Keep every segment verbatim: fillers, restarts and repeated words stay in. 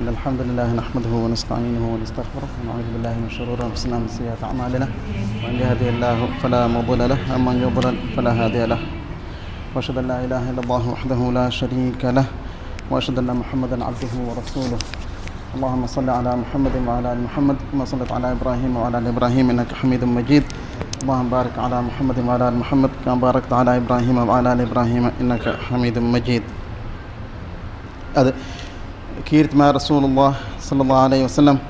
إن الحمد لله نحمده ونستعينه ونستغفره، ونعوذ بالله من شرور أنفسنا ومن سيئات أعمالنا. من يهده الله فلا مضل له، ومن يضلل فلا هادي له. وأشهد أن لا إله إلا الله وحده لا شريك له، وأشهد أن محمدا عبده ورسوله. اللهم صل على محمد وعلى آل محمد كما صليت على إبراهيم وعلى آل إبراهيم إنك حميد مجيد. اللهم بارك على محمد وعلى آل محمد كما باركت على إبراهيم وعلى آل إبراهيم إنك حميد مجيد. އަދި ކީރިތި މާތް ރަސޫލުﷲ ޞައްލަﷲ ޢަލައިހި ވަސައްލަމް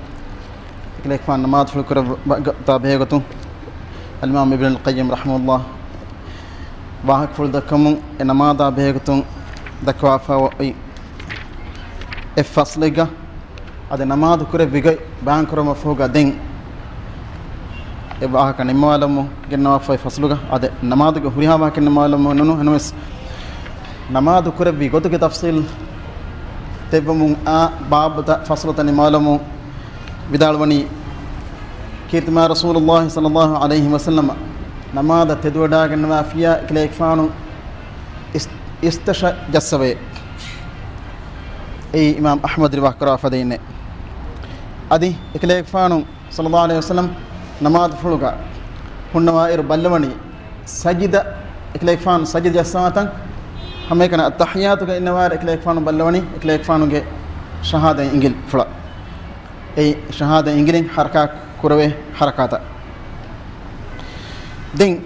އެކަލޭގެފާނު ނަމާދުފުޅު ކުރައްވާ ގޮތާ ބެހޭގޮތުން، އަލްއިމާމް އިބްނުލް ޤައްޔިމް ރަޙިމަހުﷲ ވާހަކަފުޅު ދައްކަމުން އެ ނަމާދާ ބެހޭގޮތުން ދައްކަވާފައި އޮތް އެއް ފަޞްލެއްގަ، އަދި ނަމާދު ކުރެއްވި ގޮތް ބަޔާން ކުރުމަށްފަހުގަ ދެން އެ ވާހަކަ ނިންމަވާލަމުން ގެންނަވާފައި ފަޞްލުގަ، އަދި ނަމާދުގެ ހުރިހާ ވާހަކަ ނިންމަވާލަމުން ނޫން، އެހެންވެސް ނަމާދު ކުރެއްވި ގޮތުގެ ތަފްޞީލް ދެއްވަމުން އާ ބާބުތައް ފަޞްލުތައް ނިންމާލަމުން ވިދާޅުވަނީ، ކީރިތި މާތް ރަސޫލުﷲ ޞައްލަﷲ ޢަލައިހި ވަސައްލަމަ ނަމާދަށް ތެދުވެވަޑައިގަންނަވާފިއްޔާ އެކަލޭގެފާނު އިސް-، އިސްތަށަ ޖައްސަވައޭ. އެއީ އިމާމް އަޙްމަދު ރިވާކުރާ ފަދައިންނޭ. އަދި އެކަލޭގެފާނު ޞައްލަﷲ ޢަލައިހި ވަސައްލަމް ނަމާދުފުޅުގަ ހުންނަވާއިރު ބައްލަވަނީ ސަޖިދަ، އެކަލޭގެފާނު ސަޖިދަ ޖައްސާތަން. ހަމައެކަނި އައްތަޙިއްޔާތުގަ އިންނަވާއިރު އެކަލޭގެފާނު ބައްލަވަނީ އެކަލޭގެފާނުގެ ޝަހާދަތް އިނގިލިފުޅަށް. އެއީ ޝަހާދަތް އިނގިލިން ޙަރަކާތް ކުރެވޭ ޙަރަކާތަށް. ދެން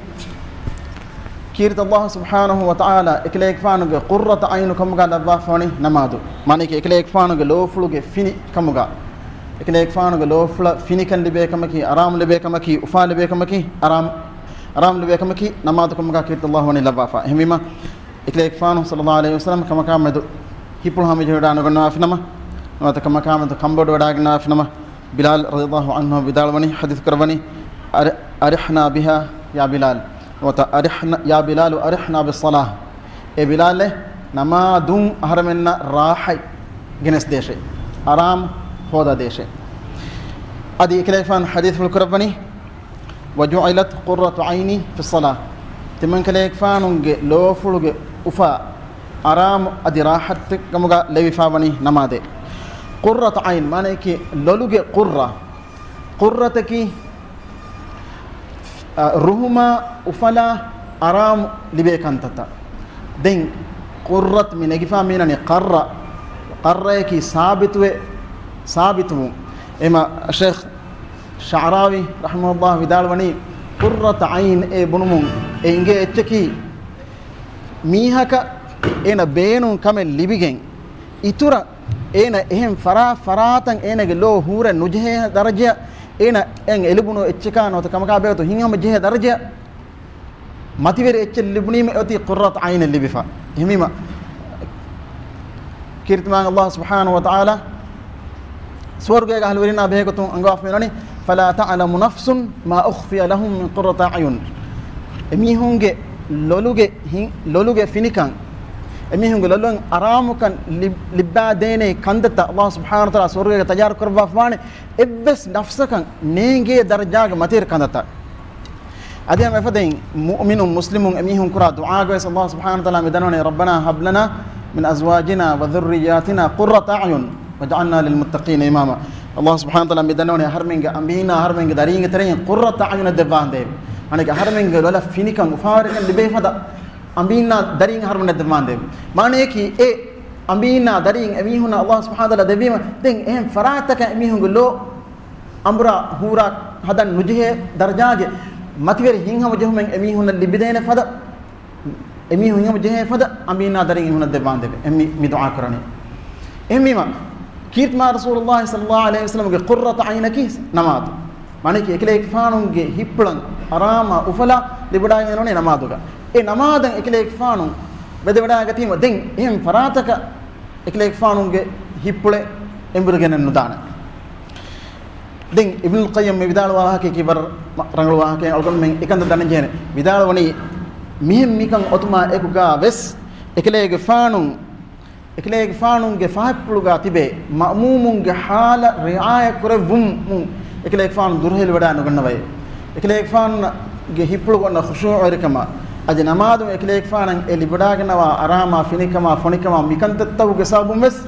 ކީރިތި ﷲ ސުބްޙާނަހޫ ވަތަޢާލާ އެކަލޭގެފާނުގެ ޤުއްރަތު ޢައިނު ކަމުގަ ލައްވާފަވަނީ ނަމާދު. މާނައަކީ އެކަލޭގެފާނުގެ ލޯފުޅުގެ ފިނި ކަމުގަ، އެކަލޭގެފާނުގެ ލޯފުޅަށް ފިނިކަން ލިބޭ ކަމަކީ، އަރާމު ލިބޭ ކަމަކީ، އުފާ ލިބޭ ކަމަކީ، އަރާމް، އަރާމު ލިބޭ ކަމަކީ ނަމާދު ކަމުގަ ކީރިތި ﷲ ވަނީ ލައްވާފަ. އެހެންވީމަ، އެކަލޭގެފާނު ޞައްލަﷲ ޢަލައިހި ވަސައްލަމް ކަމަކާ މެދު ހިތްޕުޅު ހަމަޖެހިވަޑައި ނުގަންނަވާފިނަމަ، ނުވަތަ ކަމަކާ މެދު ކަނބޮޑުވަޑައިގަންނަވާފިނަމަ، ބިލާލް ރަޟިޔަﷲ ޢަންހު ވިދާޅުވަނީ، ޙަދީޘް ކުރައްވަނީ، "أر-، أرحنا بها يا بلال." ނުވަތަ، "أرحنا، يا بلال أرحنا بالصلاة." އޭ ބިލާލޭ، ނަމާދުން އަހަރެމެންނަށް ރާޙަތް ގެނެސްދޭށޭ، އަރާމް ހޯދާދޭށޭ. އަދި އެކަލޭގެފާނު ޙަދީޘްފުޅު ކުރައްވަނީ، "وجعلت قرة عيني في الصلاة." ތިމަންކަލޭގެފާނުގެ ލޯފުޅުގެ އުފާ، އަރާމު އަދި ރާޙަތްތެއް ކަމުގަ ލެވިފަވަނީ ނަމާދޭ. ޤުއްރަތު ޢައިން މާނައަކީ ލޮލުގެ ޤުއްރަ. ޤުއްރަތަކީ، އަ، ރުހުމާ އުފަލާ އަރާމު ލިބޭ ކަންތައްތައް. ދެން ޤުއްރަތު މި ނެގިފާ މީނަނީ ޤައްރަ. ޤައްރައަކީ ސާބިތުވެ، ސާބިތުވުން. އެމަ ޝޭޚް ޝަޢުރާވީ ރަޙިމަހުﷲ ވިދާޅުވަނީ، ޤުއްރަތު ޢައިން އޭ ބުނުމުން އެ އިނގޭ އެއްޗަކީ، މީހަކަށް އޭނަ ބޭނުން ކަމެއް ލިބިގެން، އިތުރަށް އޭނަ އެހެން ފަރާ ފަރާތަށް އޭނަގެ ލޯ ހޫރެއް ނުޖެހޭ ދަރަޖައަށް، އޭނައަށް އެ ލިބުނު އެއްޗަކާ ނުވަތަ ކަމަކާ ބެހޭގޮތުން ހިތްހަމަ ޖެހޭ ދަރަޖައަށް، މަތިވެރި އެއްޗެއް ލިބުނީމަ އޮތީ ޤުއްރަތު ޢައިނެއް ލިބިފަ. އެހެންވީމަ، ކީރިތި މާތް ﷲ ސުބްޙާނަހޫ ވަތަޢާލާ ސުވަރުގޭގެ އަހުލުވެރިންނާ ބެހޭގޮތުން އަންގަވާފަ މިއޮންނަނީ، "فلا تعلم نفس ما أخفي لهم من قرة أعين." އެމީހުންގެ ލޮލުގެ ހި-، ލޮލުގެ ފިނިކަން، އެމީހުންގެ ލޮލުން އަރާމުކަން ލި-، ލިއްބާދޭނެ ކަންތައްތައް ﷲ ސުބްޙާނަހޫ ވަތަޢާލާ ސުވަރުގޭގަ ތައްޔާރު ކުރައްވާފަވާނެ އެއްވެސް ނަފްސަކަށް ނޭނގޭ ދަރަޖާގެ މަތިވެރި ކަންތައްތައް. އަދި ހަމަ އެފަދައިން މުއުމިނުން މުސްލިމުން އެމީހުން ކުރާ ދުޢާގަވެސް ﷲ ސުބްޙާނަހޫ ވަތަޢާލާ މި ދަންނަވަނީ، "ربنا هب لنا من أزواجنا وذرياتنا قرة أعين واجعلنا للمتقين إماما." ﷲ ސުބްޙާނަހޫ ވަތަޢާލާ މި ދަންނަވަނީ އަހަރުމެންގެ އަނބީންނާ އަހަރުމެންގެ ދަރީންގެ ތެރެއިން ޤުއްރަތު އަޢުޔުނަށް ދެއްވާނދޭވެ. އަނެއް އަހަރުމެންގެ ލޮލަށް ފިނިކަން އުފާވެރިކަން ލިބޭ ފަދަ އަނބީންނާ ދަރީން އަހަރުމެންނަށް ދެއްވާނދޭވެ. މާނަޔަކީ އެ އަނބީންނާ ދަރީން އެމީހުންނަށް ﷲ ސުބްޙާނަހޫ ވަތަޢާލާ ދެއްވީމަ ދެން އެހެން ފަރާތަކަށް އެމީހުންގެ ލޯ އަނބުރާ ހޫރާ ހަދަން ނުޖެހޭ ދަރަޖާގެ މަތިވެރި ހިތްހަމަޖެހުމެއް އެމީހުންނަށް ލިބިދޭނެ ފަދަ، އެމީހުން ހިތްހަމަޖެހޭ ފަދަ އަނބީންނާ ދަރީން އެމީހުންނަށް ދެއްވާނދޭވެ. އެ މި، މި ދުޢާ ކުރަނީ. އެހެންވީމަ، ކީރިތި މާތް ރަސޫލުﷲ ޞައްލަﷲ ޢަލައިހި ވަސައްލަމްގެ ޤުއްރަތު ޢައިނަކީ ނަމާދު. މާނައަކީ އެކަލޭގެފާނުގެ ހިތްޕުޅަށް އަރާމާ އުފަލާ ލިބިވަޑައިގަންނަވަނީ ނަމާދުގަ. އެ ނަމާދަށް އެކަލޭގެފާނު ވެދެވަޑައިގަތީމަ ދެން އެހެން ފަރާތަކަށް އެކަލޭގެފާނުގެ ހިތްޕުޅެއް އެނބުރިގެނެއް ނުދާނެ. ދެން އިބްނުލް ޤައްޔިމް މި ވިދާޅުވާ ވާހަކައަކީ ވަރަށް ރަނގަޅު ވާހަކައެއް، އަޅުގަނޑުމެން އެކަންތައް ދަންނަން ޖެހޭނެ. ވިދާޅުވަނީ މިހެން މިކަން އޮތުމާ އެކުގަ ވެސް އެކަލޭގެފާނު، އެކަލޭގެފާނުގެ ފަހަތްޕުޅުގަ ތިބޭ މައުމޫމުންގެ ޙާލަށް ރިޢާޔަތް ކުރެއްވުމުން އެކަލޭގެފާނު ދުރުހެލިވަޑައި ނުގަންނަވައޭ. އެކަލޭގެފާނުގެ ހިތްޕުޅުގަ އޮންނަ ޚުޝޫޢުވެރިކަމާ، އަދި ނަމާދުން އެކަލޭގެފާނަށް އެ ލިބިވަޑައިގަންނަވާ އަރާމާ، ފިނިކަމާ، ފޮނިކަމާ، މިކަންތައްތަކުގެ ސަބަބުން ވެސް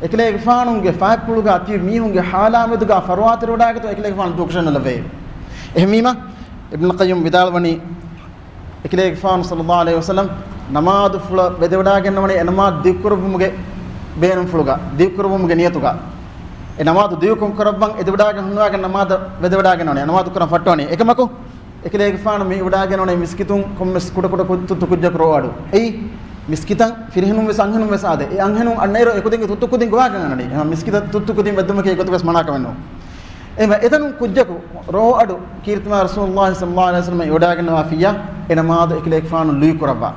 އެކަލޭގެފާނުގެ ފަހަތްޕުޅުގަ ތިބި މީހުންގެ ހާލާ މެދުގަ ފަރުވާތެރިވަޑާގަތުން އެކަލޭގެފާނު ދޫކޮށެއް ނުލައްވައެވެ. އެހެންވީމަ، އިބްނު ޤައްޔިމް ވިދާޅުވަނީ، އެކަލޭގެފާނު ޞައްލައްލާހު ޢަލައިހި ވަސައްލަމް ނަމާދުފުޅަށް ވެދެވަޑާގަންނަވަނީ އެ ނަމާދު ދިގުކުރެއްވުމުގެ ބޭނުންފުޅުގަ، ދިގުކުރެއްވުމުގެ ނިޔަތުގަ. އެ ނަމާދު ދިގުކޮށް ކުރައްވަން އެދެވަޑާގެން ހުންނަވާގެން ނަމާދަށް ވެދެވަޑާގަންނަވަނީ، ނަމާދު ކުރަން ފައްޓަވަނީ. އެކަމަކު، އެކަލޭގެފާނު މި ވަޑާގެންނަވަނީ މިސްކިތުން ކޮންމެސް ކުޑަކުޑަ ކު-، ތުއްތު ކުއްޖަކު ރޯއަޑު. އެއީ، މިސްކިތަށް ފިރިހެނުން ވެސް އަންހެނުން ވެސް އާދޭ. އެ އަންހެނުން އަންނައިރު އެކުދިންގެ ތުއްތު ކުދިން ގޮވާގެން އަންނަނީ. އެހެން މިސްކިތަށް ތުއްތު ކުދިން ވެއްދުމަކީ އެގޮތުގަސް މަނާކަމެއް ނޫން. އެހެން އެތަނުން ކުއްޖަކު ރޯއަޑު ކީރިތިމާ ރަސޫލުﷲ ޞައްލައްލާހު ޢަލައިހި ވަސައްލަމް އެ ވަޑާގަންނަވާފިއްޔާ، އެ ނަމާދު އެކަލޭގެފާނު ލުއި ކުރައްވާ.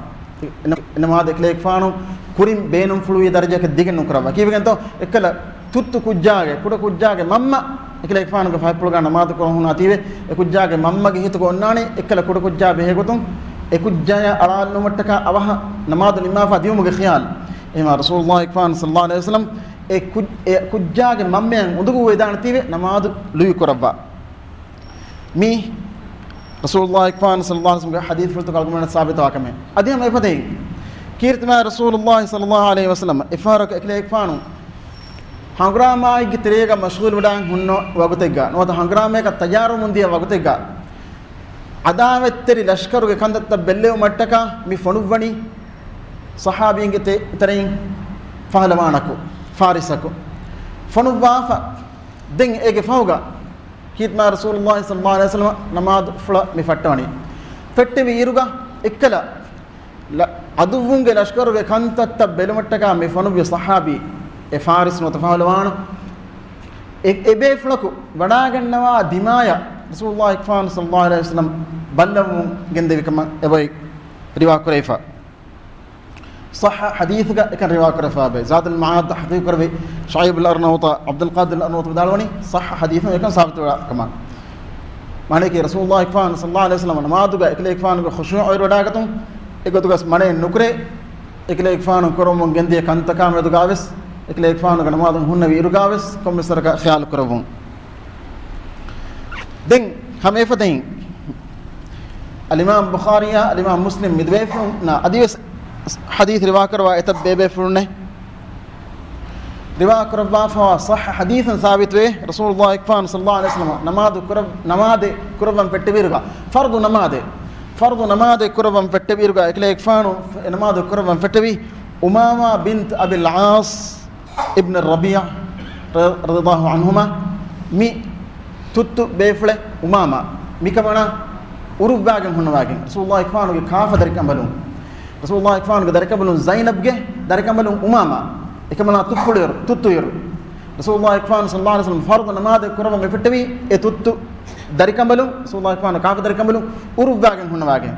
އެ ނަމާދު އެކަލޭގެފާނު ކުރިން ބޭނުންފުޅުވި ދަރަޖައަކަށް ދިގެއް ނުކުރައްވާ. ކީއްވެގެންތޯ؟ އެއްކަލަ ތުއްތު ކުއްޖާގެ، ކުޑަ ކުއްޖާގެ މަންމަ އެކަލޭގެފާނުގެ ފަހަތްޕުޅުގަ ނަމާދު ކުރަން ހުންނާތީވެ، އެ ކުއްޖާގެ މަންމަގެ ހިތުގަ އޮންނާނީ އެއްކަލަ ކުޑަ ކުއްޖާ ބެހޭގޮތުން އެ ކުއްޖާޔާ އަޅާލުމަށްޓަކާ އަވަހަށް ނަމާދު ނިންމާފަ ދިއުމުގެ ޚިޔާލު. އެހެންމާ ރަސޫލުﷲ އިކްފާނު ޞައްލައްލާހު ޢަލައިހި ވަސައްލަމް އެ ކުއް-، އެ ކުއްޖާގެ މަންމައަށް އުނދަގޫވެދާނެތީވެ ނަމާދު ލުއި ކުރައްވާ. މީ ރަސޫލުﷲ އިކްފާނު ޞައްލައްލާހު ޢަލައިހި ވަސައްލަމްގެ ޙަދީޘްފުޅުތަކުގެ އަޅުގަނޑުމެންނަށް ސާބިތުވާ ކަމެއް. އަދި ހަމަ އެފަދައިން ކީރިތިމާ ރަސޫލުﷲ ޞައްލައްލާހު ޢަލައިހި ވަސައްލަމް އެފަހަރަކު އެކަލޭގެފާނު ހަނގުރާމާއެއްގެ ތެރޭގަ މަޝްޣޫލުވެވަޑައި ހުންނަ ވަގުތެއްގަ ނުވަތަ ހަނގުރާމަޔަކަށް ތައްޔާރުވަމުންދިޔަ ވަގުތެއްގަ ޢަދާވަތްތެރި ލަޝްކަރުގެ ކަންތައްތައް ބެއްލެވުމަށްޓަކާ މި ފޮނުއްވަނީ ޞަޙާބީންގެ ތެ-، ތެރެއިން ފަހުލަވާނަކު، ފާރިސަކު ފޮނުއްވާފަ. ދެން އޭގެ ފަހުގަ ކީރިތިމާ ރަސޫލުﷲ ޞައްލައްލާހު ޢަލައިހި ވަސައްލަމަ ނަމާދުފުޅަށް މި ފައްޓަވަނީ. ފެއްޓެވި އިރުގަ އެއްކަލަ ލަ-، ޢަދުއްވުންގެ ލަޝްކަރުގެ ކަންތައްތައް ބެލުމަށްޓަކާ މި ފޮނުއްވި ޞަޙާބީ، އެ ފާރިސް ނުވަތަ ފަހުލަވާނު، އެ، އެބޭފުޅަކު ވަޑާގަންނަވާ ދިމާޔަށް ރަސޫލުﷲ އިކްފާނު ޞައްލައްލާހު ޢަލައިހި ވަސައްލަމް ބައްލަވަމުން ގެންދެވި ކަމަށް އެބައި ރިވާ ކުރެވިފަ. ޞައްޙަ ޙަދީޘްގަ އެކަން ރިވާކުރެފަވޭ. ޒާދުލް މަޢާދު ތަޙްޤީޤު ކުރެއްވި ޝުޢައިބުލް އަރްނައޫޠާ ޢަބްދުލް ޤާދިރުލް އަރްނައޫޠު ވިދާޅުވަނީ، ޞައްޙަ ޙަދީޘުން އެކަން ސާބިތުވާ ކަމަށް. މާނައަކީ، ރަސޫލުﷲ އިކްފާނު ޞައްލައްލާހު ޢަލައިހި ވަސައްލަމަ ނަމާދުގަ އެކަލޭގެފާނުގެ ޚުޝޫޢު އިރުވެޑާގަތުން އެގޮތުގަސް މަނައެއް ނުކުރޭ. އެކަލޭގެފާނު ކުރަމުން ގެންދިޔަ ކަންތަކާ މެދުގަވެސް، އެކަލޭގެފާނުގެ ނަމާދުން ހުންނެވި އިރުގަވެސް ކޮންމެސް ވަރަކަށް ޚިޔާލު ކުރައްވުން. ދެން ހަމަ އެފަދައިން އަލްއިމާމް ބުޚާރީއާ އަލްއިމާމް މުސްލިމް މި ދެބޭފުޅުންނާ އަދިވެސް ޙަދީޘް ރިވާކުރަވާ އެތައް ބޭބޭފުޅުންނެއް ރިވާކުރައްވާފަވާ ޞައްޙަ ޙަދީޘުން ސާބިތުވޭ، ރަސޫލުﷲ އިކްފާނު ޞައްލައްލާހު ޢަލައިހި ވަސައްލަމަ ނަމާދު ކުރަ-، ނަމާދެއް ކުރައްވަން ފެއްޓެވިއިރުގަ، ފަރުޟު ނަމާދެއް، ފަރުޟު ނަމާދެއް ކުރައްވަން ފެއްޓެވިއިރުގަ އެކަލޭގެފާނު އެ ނަމާދު ކުރައްވަން ފެއްޓެވީ އުމާމާ ބިންތު އަބިލް ޢާޞް އިބްނު ރަބީޢަ ރަ-، ރަޟިޔަﷲ ޢަންހުމާ، މި ތުއްތު ބޭފުޅެއް އުމާމާ، މިކަމަނާ އުރުއްވާގެން ހުންނަވާގެން، ރަސޫލުﷲ އިކްފާނުގެ ކާފަ ދަރިކަނބަލުން، ރަސޫލުﷲ އިކްފާނުގެ ދަރިކަނބަލުން ޒައިނަބްގެ ދަރިކަނބަލުން އުމާމާ، އެކަމަނާ ތުއްޕުޅުއިރު، ތުއްތުއިރު، ރަސޫލުﷲ އިކްފާނު ޞައްލައްލާހު ޢަލައިހި ވަސައްލަމަ ފަރުޟު ނަމާދެއް ކުރައްވަން މި ފެއްޓެވީ، އެ ތުއްތު ދަރިކަނބަލުން، ރަސޫލުﷲ އިކްފާނު ކާފަ ދަރިކަނބަލުން އުރުއްވާގެން ހުންނަވާގެން.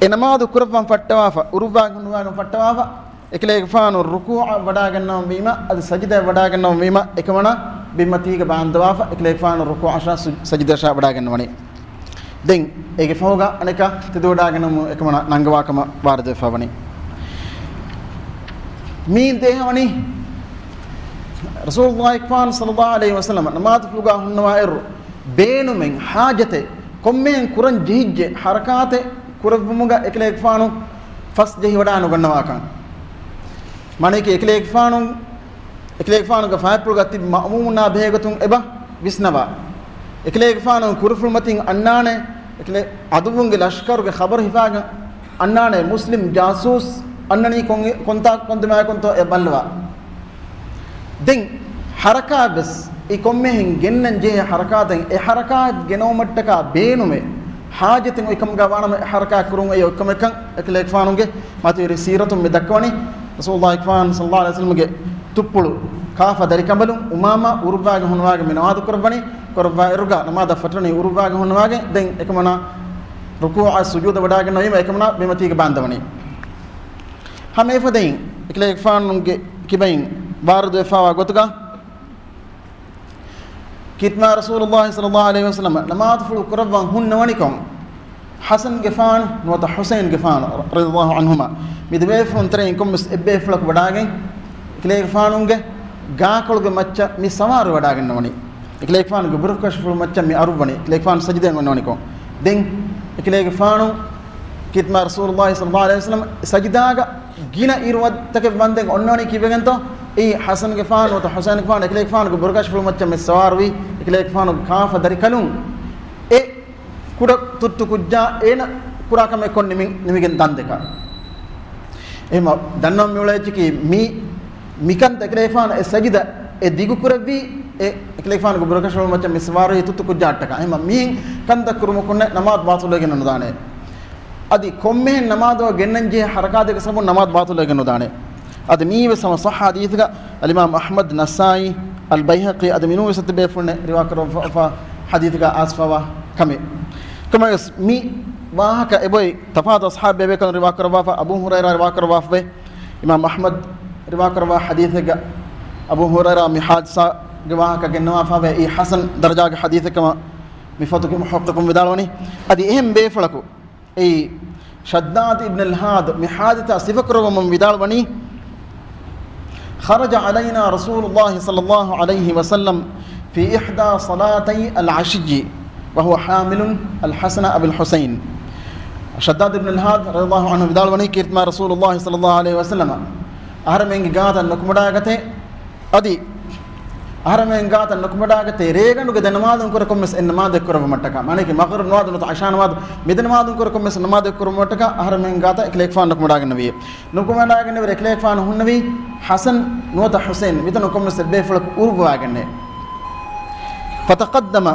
އެ ނަމާދު ކުރައްވަން ފައްޓަވާފަ، އުރުއްވާގެން ހުންނަވާގެން ފައްޓަވާފަ، އެކަލޭގެފާނު ރުކޫޢަށް ވަޑާގަންނަވަން ވީމަ، އަދި ސަޖިދައަށް ވަޑާގަންނަވަން ވީމަ، އެކަމަނާ ބިންމަތީގަ ބާންދަވާފަ، އެކަލޭގެފާނު ރުކޫޢަށާ ސު-، ސަޖިދައަށާ ވަޑާގަންނަވަނީ. ދެން އޭގެ ފަހުގަ އަނެކާ ތެދުވަޑާގަންނަވަން އެކަމަނާ ނަންގަވާ ކަމަށް ވާރިދުވެފަ ވަނީ. މީން ދޭހަވަނީ ރަސޫލުﷲ އިކްފާނު ޞައްލައްލާހު ޢަލައިހި ވަސައްލަމަ ނަމާދުފުޅުގަ ހުންނަވާއިރު، ބޭނުމެއް، ޙާޖަތެއް، ކޮންމެހެން ކުރަން ޖެހިއްޖެ ޙަރަކާތެއް ކުރެއްވުމުގަ އެކަލޭގެފާނު ފަސް ޖެހިވަޑާ ނުގަންނަވާކަން. މާނައަކީ އެކަލޭގެފާނު، އެކަލޭގެފާނުގެ ފަހަތްޕުޅުގަ ތިބި މައުމޫމުންނާ ބެހޭގޮތުން އެބަ ވިސްނަވާ. އެކަލޭގެފާނު ކުރުފުޅުމަތިން އަންނާނެ، އެކަލޭ ޢަދުއްވުންގެ ލަޝްކަރުގެ ޚަބަރު ހިފާގެން އަންނާނެ، މުސްލިމް ޖާސޫސް އަންނަނީ ކޮން، ކޮންތާ ކޮންދިމާއަކުންތޯ އެ ބައްލަވާ. ދެން ޙަރަކާތްވެސް އެ ކޮންމެހެން ގެންނަން ޖެހޭ ޙަރަކާތެއް، އެ ޙަރަކާތް ގެނައުމަށްޓަކާ ބޭނުމެއް، ޙާޖަތެއް އޮތްކަމުގަ ވާނަމަ އެ ޙަރަކާތް ކުރުން އެ އޮތްކަމެއްކަން އެކަލޭގެފާނުގެ މަތިވެރި ސީރަތުން މި ދައްކަވަނީ. ރަސޫލުﷲ އިކްފާނު ޞައްލައްލާހު ޢަލައިހި ވަސައްލަމަގެ ތުއްޕުޅު ކާފަ ދަރިކަނބަލުން އުމާމާ އުރުއްވާގެން ހުންނަވާގެން މި ނަމާދު ކުރައްވަނީ. ކުރައްވާ އިރުގަ ނަމާދަށް ފައްޓަނީ އުރުއްވާގެން ހުންނަވާގެން، ދެން އެކަމަނާ ރުކޫޢަށް ސުޖޫދަށް ވަޑާގެން ނަވީމަ އެކަމަނާ ބިމަތީގަ ބާންދަވަނީ. ހަމަ އެފަދައިން އެކަލޭގެފާނުގެ ކިބައިން ވާރިދުވެފަވާ ގޮތުގަ، ކީރިތިމާ ރަސޫލުﷲ ޞައްލައްލާހު ޢަލައިހި ވަސައްލަމަ ނަމާދުފުޅު ކުރައްވަން ހުންނަވަނިކޮށް، ޙަސަންގެފާނު ނުވަތަ ޙުސައިންގެފާނު ރަޟިޔަﷲ ޢަންހުމާ، މި ދެބޭފުޅުން ތެރެއިން ކޮންމެސް އެއްބޭފުޅަކު ވަޑާގެން، އެކަލޭގެފާނުގެ ގާކޮޅުގެ މައްޗަށް މި ސަވާރު ވަޑާގަންނަވަނީ. އެކަލޭގެފާނުގެ ބުރުކަށިފުޅު މައްޗަށް މި އަރުއްވަނީ. އެކަލޭގެފާނު ސަޖިދައިން އޮންނަވަނިކޮށް. ދެން އެކަލޭގެފާނު ކީރިތިމާ ރަސޫލުﷲ ޞައްލައްލާހު ޢަލައިހި ވަސައްލަމަ ސަޖިދާގަ ގިނަ އިރުއަތަކެއް ވަންދެން އޮންނަވަނީ ކީއްވެގެންތޯ؟ އެއީ ޙަސަންގެފާނު ނުވަތަ ޙުސައިންގެފާނު އެކަލޭގެފާނުގެ ބުރަކަށިފުޅު މައްޗަށް މެސްވާރުވީ، އެކަލޭގެފާނުގެ ކާފަ ދަރިކަލުން އެ ކުޑަ ތުއްތު ކުއްޖާ އޭނަ ކުރާ ކަމެއް ކޮށް ނިމި-، ނިމިގެން ދަންދެކަށް. އެހެން ދަންނަވަން މިއުޅޭ އެއްޗަކީ މި، މިކަންތައް އެކަލޭގެފާނު އެ ސަޖިދަ އެ ދިގު ކުރެއްވީ، އެ އެކަލޭގެފާނުގެ ބުރަކަށިފުޅު މައްޗަށް މެސްވާރުވީ ތުއްތު ކުއްޖާއަށްޓަކާ. އެހެން މިހެން ކަންތައް ކުރުމަކުންނެއް ނަމާދު ބާޠިލުވެގެން ނުދާނެ. އަދި ކޮންމެހެން ނަމާދު ގެންނަން ޖެހޭ ހަރަކާތެއްގެ ސަބަބުން ނަމާދު ބާޠިލުވެގެން ނުދާނެ. އަދި މިއީވެސް ހަމަ ޞައްޙަ ޙަދީޘްގަ އަލްއިމާމް އަޙްމަދު، ނަސާއީ، އަލްބައިހަޤީ އަދި މިނޫންވެސް އެތައް ބޭފުޅުން ރިވާކުރައްވާފަ ޙަދީޘްގަ އައިސްފަވާ ކަމެއް. ކޮންމެވެސް މި ވާހަކަ އެބައޮތް ތަފާތު އަޞްޙާބު ބޭބޭކަލުން ރިވާކުރައްވާފަ، އަބޫ ހުރައިރާ ރިވާކުރައްވާފަވޭ. އިމާމް އަޙްމަދު ރިވާކުރައްވާ ޙަދީޘެއްގަ އަބޫ ހުރައިރާ މި ޙާދިސާގެ ވާހަކަ ގެންނަވާފަވޭ. އެއީ ޙަސަން ދަރަޖާގެ ޙަދީޘެއް ކަމަށް މި ފޮތުގެ މުޙައްޤިޤުން ވިދާޅުވަނީ. އަދި އެހެން ބޭފުޅަކު އެއީ ޝައްދާދު އިބްނުލް ހާދު މި ޙާދިސާ ސިފަކުރައްވަމުން ވިދާޅުވަނީ، خرج علينا رسول الله صلى الله عليه وسلم في إحدى صلاتي العشي وهو حامل الحسن أبا الحسين. ޝައްދާދު އިބްނުލް ހާދު ރަޟިޔަﷲ ޢަންހު ވިދާޅުވަނީ، ކީރިތި މާތް ރަސޫލުﷲ ޞައްލަﷲ ޢަލައިހި ވަސައްލަމަ އަހަރެމެންގެ ގާތަށް ނުކުމެޑާގަތޭ، އަދި އަހަރެމެން ގާތަށް ނުކުމެޑާގަތޭ، ރޭގަނޑުގެ ދެ ނަމާދުން ކުރެ ކޮންމެސް އެއް ނަމާދެއް ކުރެއްވުމަށްޓަކާ، މާނައަކީ މަޣްރިބު ނަމާދު ނުވަތަ ޢިޝާ ނަމާދު، މި ދެ ނަމާދުން ކުރެ ކޮންމެސް ނަމާދެއް ކުރުމަށްޓަކާ އަހަރެމެން ގާތަށް އެކަލޭގެފާނު ނުކުމެޑާގެންނެވި. ނުކުމެޑާގެންނެވި އެކަލޭގެފާނު ހުންނެވީ ޙަސަން ނުވަތަ ޙުސައިން، މިތަނުން ކޮންމެސް އެއްބޭފުޅަކު އުރުއްވާގެންނޭ. فتقدم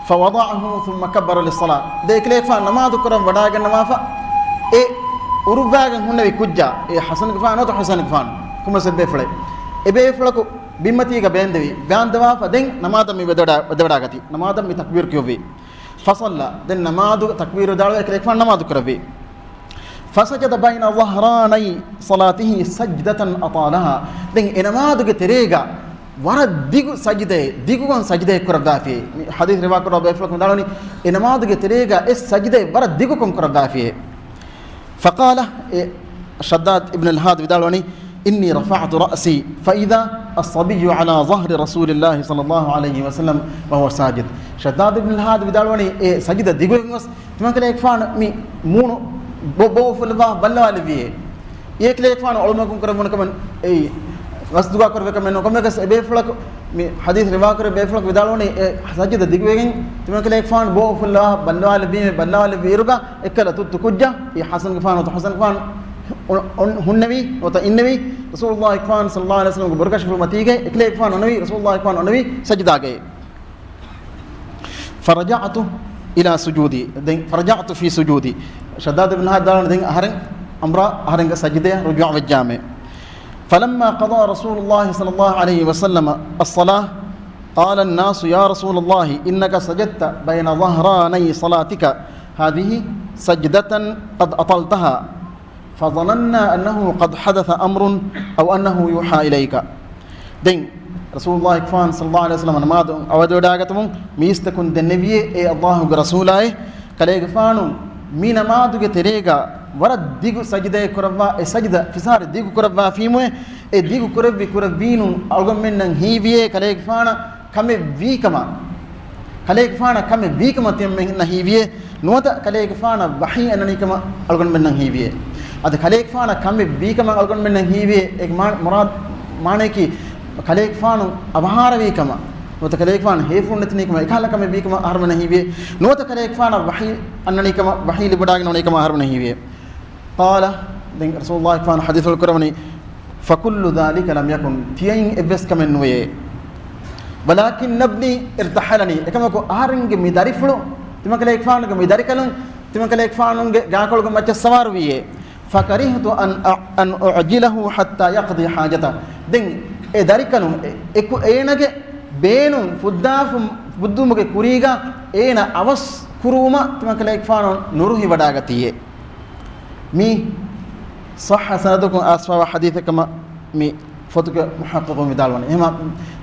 فوضعه ثم كبر للصلاة. ދެން އެކަލޭގެފާނު ނަމާދު ކުރަން ވަޑާގަންނަވާފަ، އެ އުރުއްވާގެން ހުންނެވި ކުއްޖާ، އެ ޙަސަންގެފާނު ނުވަތަ ޙުސައިންގެފާނު، ކޮންމެސް އެއްބޭފުޅެއް، އެބޭފުޅަކު ބިންމަތީގަ ބޭންދެވި، ބޭންދަވާފަ ދެން ނަމާދަށް މި ވަދެވަޑާ-، ވަދެވަޑާގަތީ. ނަމާދަށް މި ތަކްބީރު ކިޔުއްވި. فصلى، ދެން ނަމާދު ތަކްބީރު ވިދާޅުވެ އެކަލޭގެފާނު ނަމާދު ކުރެއްވި. فسجد بين ظهراني صلاته سجدة أطالها. ދެން އެ ނަމާދުގެ ތެރޭގަ ވަރަށް ދިގު ސަޖިދައެއް، ދިގުކޮން ސަޖިދައެއް ކުރައްވާފި. މި ޙަދީޘް ރިވާކުރާ ބޭފުޅަކު ވިދާޅުވަނީ، އެ ނަމާދުގެ ތެރޭގަ އެ ސަޖިދައެއް ވަރަށް ދިގުކޮން ކުރައްވާފި. فقال، އެ ޝައްދާދު އިބްނުލް ހާދު ވިދާޅުވަނީ، إني رفعت رأسي فإذا الصبي على ظهر رسول الله صلى الله عليه وسلم وهو ساجد. ޝައްދާދު އިބްނުލް ހާދު ވިދާޅުވަނީ، އެ ސަޖިދަ ދިގުވެގެން ގޮސް ތިމަންކަލޭގެފާނު މި މޫނު ބޮ-، ބޯ އުފުލަވާ ބައްލަވާލެއްވިއޭ. އެކަލޭގެފާނު އޮޅުމަކުން ކުރެއްވުނު ކަމެއް އެއީ، ގަސްދުގާ ކުރެވޭ ކަމެއް ނޫން. ކޮންމެއަކަސް އެ ބޭފުޅަކު، މި ޙަދީޘް ރިވާކުރެއްވި ބޭފުޅަކު ވިދާޅުވަނީ، އެ ސަޖިދަ ދިގުވެގެން ތިމަންކަލޭގެފާނު ބޯ އުފުލާ ބައްލަވާލެއްވީމޭ، ބައްލަވާލެއްވި އިރުގަ އެއްކަލަ ތުއްތު ކުއްޖާ، އެ ޙަސަންގެފާނު ނުވަތަ ޙުސައިންގެފާނު ހު-، ހު-، ހުންނެވީ ނުވަތަ އިންނެވީ، ރަސޫލުﷲ ގެފާނު ޞައްލަﷲ ޢަލައިހި ވަސައްލަމްގެ ބުރަކަށިފުޅު މަތީގައި، އެކަލޭގެފާނު އޮންނެވީ، ރަސޫލުﷲ ގެފާނު އޮންނެވީ ސަޖިދާގައި. فرجعت إلى سجودي. ދެން، فرجعت في سجودي. ޝައްދާދު ބިން ހާދު ވިދާޅުވަނީ، ދެން އަހަރެން އަނބުރާ އަހަރެންގެ ސަޖިދަޔަށް ރުޖޫޢަ ވެއްޖާމެ. فلما قضى رسول الله صلى الله عليه وسلم الصلاة قال الناس يا رسول الله إنك سجدت بين ظهراني صلاتك هذه سجدة قد أطلتها فظننا أنه قد حدث أمر أو أنه يوحى إليك. ދެން ރަސޫލުﷲ ގެފާނު ޞައްލަﷲ ޢަލައިހި ވަސައްލަމަ ނަމާދު އަވަދިވެވަޑައިގަތުމުން މީސްތަކުން ދެންނެވިއޭ، އޭ ﷲ ގެ ރަސޫލާއޭ، ކަލޭގެފާނު މި ނަމާދުގެ ތެރޭގަ ވަރަށް ދިގު ސަޖިދައެއް ކުރައްވާ، އެ ސަޖިދަ ފިސާރި ދިގު ކުރައްވާފީމުއޭ، އެ ދިގު ކުރެއްވި ކުރެއްވީނު އަޅުގަނޑުމެންނަށް ހީވިއޭ ކަލޭގެފާނަށް ކަމެއް ވީކަމަށް، ކަލޭގެފާނަށް ކަމެއް ވީކަމަށް ތިމަންމެންނަށް ހީވިއޭ، ނުވަތަ ކަލޭގެފާނަށް ވަޙީ އަންނަނީކަމަށް އަޅުގަނޑުމެންނަށް ހީވިއޭ. އަދި ކަލޭގެފާނަށް ކަމެއް ވީކަމަށް އަޅުގަނޑުމެންނަށް ހީވިއޭ، އޭގެ މާ-، މުރާދު، މާނަޔަކީ، ކަލޭގެފާނު އަވަހާރަވީކަމަށް، ނުވަތަ ކަލޭގެފާނު ހޭފުޅުން ނެތިނީކަމަށް، އެކަހަލަ ކަމެއް ވީކަމަށް އަހަރުމެންނަށް ހީވިއޭ، ނުވަތަ ކަލޭގެފާނަށް ވަޙީ އަންނަނީކަމަށް، ވަޙީ ލިބިވަޑައިގެން އުޅެނީކަމަށް އަހަރުމެންނަށް ހީވިއޭ. قال، ދެން ރަސޫލުﷲ ގެފާނު ޙަދީޘްފުޅު ކުރައްވަނީ، فكل ذلك لم يكن، ތިޔައިން އެއްވެސް ކަމެއް ނުވެޔޭ. ولكن ابني ارتحلني، އެކަމަކު އަހަރެންގެ މި ދަރިފުޅު، ތިމަންކަލޭގެފާނުގެ މި ދަރިކަލުން، ތިމަންކަލޭގެފާނުގެ ގާކޮޅުގެ މައްޗަށް ސަވާރުވިއޭ. فكرهت أن أ-، أن أعجله حتى يقضي حاجته. ދެން އެ ދަރިކަލުން އެ-، އެކު އޭނަގެ ބޭނުން ފުއްދާފު-، ފުއްދުމުގެ ކުރީގަ އޭނަ އަވަސް ކުރުވުމަށް ތިމަންކަލޭގެފާނު ނުރުހިވަޑައިގަތީއޭ. މީ ޞައްޙަ ސަނަދަކުން އައިސްފަވާ ޙަދީޘެއް ކަމަށް މި ފޮތުގެ މުޙައްޤިޤުން ވިދާޅުވަނީ. އެހެންވީމަ،